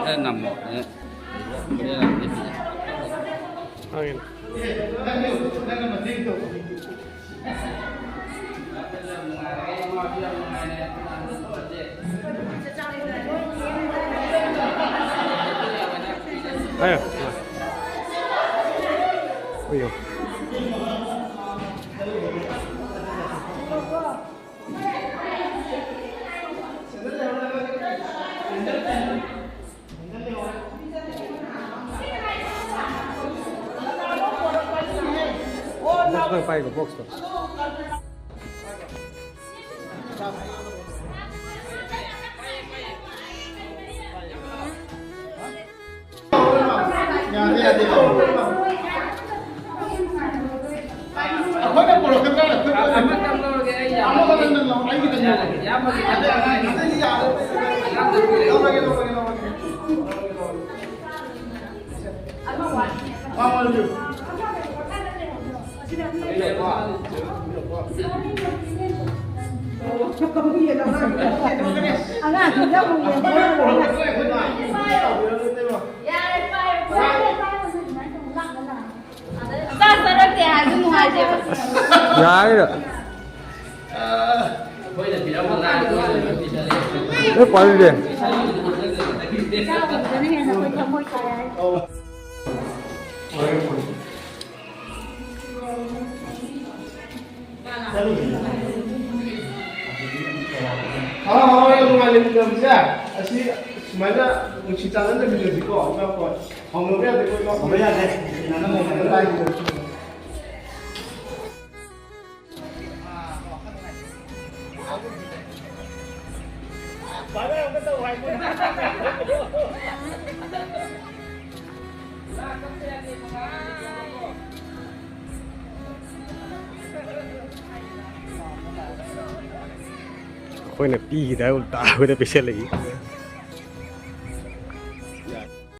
ꯈꯔ ꯅꯝꯃꯣ꯫ Box ꯅꯪ ꯄꯥꯏꯕ box ꯇꯣ꯫ ꯌꯥꯗꯦ, ꯌꯥꯗꯦ꯫ ꯑꯩꯈꯣꯏꯅ ꯄꯨꯔꯛꯀꯗ꯭ꯔꯥ? ꯑꯩꯈꯣꯏ ꯑꯃꯇꯪ ꯂꯧꯔꯒꯦ, ꯑꯩ ꯌꯥꯝꯃꯒꯦ꯫ ꯑꯃꯈꯛꯇꯪ ꯂꯧ, ꯑꯩꯒꯤꯗꯪ ꯂꯧ꯫ ꯌꯥꯔꯦ, ꯌꯥꯝꯃꯒꯦ꯫ ꯑꯗꯩ ꯑꯉꯥꯡ, ꯑꯗꯩꯗꯤ ꯌꯥꯔꯦ꯫ ꯌꯥꯝꯗꯕꯤꯗ꯫ ꯂꯧꯔꯒꯦ, ꯂꯧꯔꯒꯦ, ꯂꯧꯔꯒꯦ꯫ ꯃꯥ ꯃꯥ ꯂꯧꯕꯤꯌꯨ꯫ ꯑꯉꯥꯡꯁꯤꯡꯗ ꯑꯃꯨꯛ ꯌꯦꯡꯊꯣꯛꯑꯒ꯫ ꯆꯥꯛ ꯆꯥꯔꯛꯇꯦ ꯍꯥꯏꯔꯁꯨ ꯅꯨꯡꯉꯥꯏꯇꯦꯕ꯫ ꯌꯥꯔꯦ꯫ ꯑꯩꯈꯣꯏꯅ ꯄꯤꯔꯝꯕ ꯉꯥꯏꯕꯗꯣ ꯑꯗꯨꯝ ꯄꯤꯁꯜꯂꯦ꯫ ꯑꯦ, ꯄꯥꯏꯔꯨꯔꯦ꯫ ꯆꯥꯕꯗꯨꯗꯅ ꯍꯦꯟꯅ ꯑꯩꯈꯣꯏ ꯊꯃꯣꯏ ꯀꯥꯏ ꯍꯥꯏ꯫ ꯍꯔꯥꯎ ꯍꯔꯥꯎ ꯌꯥꯝ ꯅꯨꯡꯉꯥꯏ ꯂꯩꯃꯤꯟꯅꯕꯁꯦ꯫ ꯑꯁꯤ ꯁꯨꯃꯥꯏꯅ ꯅꯨꯡꯁꯤ ꯆꯥꯟꯅꯅ ꯂꯩꯃꯤꯟꯅꯁꯤꯀꯣ, ꯏꯃꯥꯈꯣꯏ꯫ ꯍꯧꯅꯕ ꯌꯥꯗꯦꯀꯣ, ꯏꯃꯥꯈꯣꯏ꯫ ꯍꯧꯅꯕ ꯌꯥꯗꯦ꯫ ꯅꯪꯅ ꯍꯧꯅꯕ ꯂꯥꯏꯒꯤ ꯂꯩꯔꯁꯨ꯫ ꯑꯩꯈꯣꯏꯅ ꯄꯤꯈꯤꯗ ꯎꯜꯇꯥ ꯑꯩꯈꯣꯏꯗ ꯄꯤꯁꯜꯂꯛꯏ꯫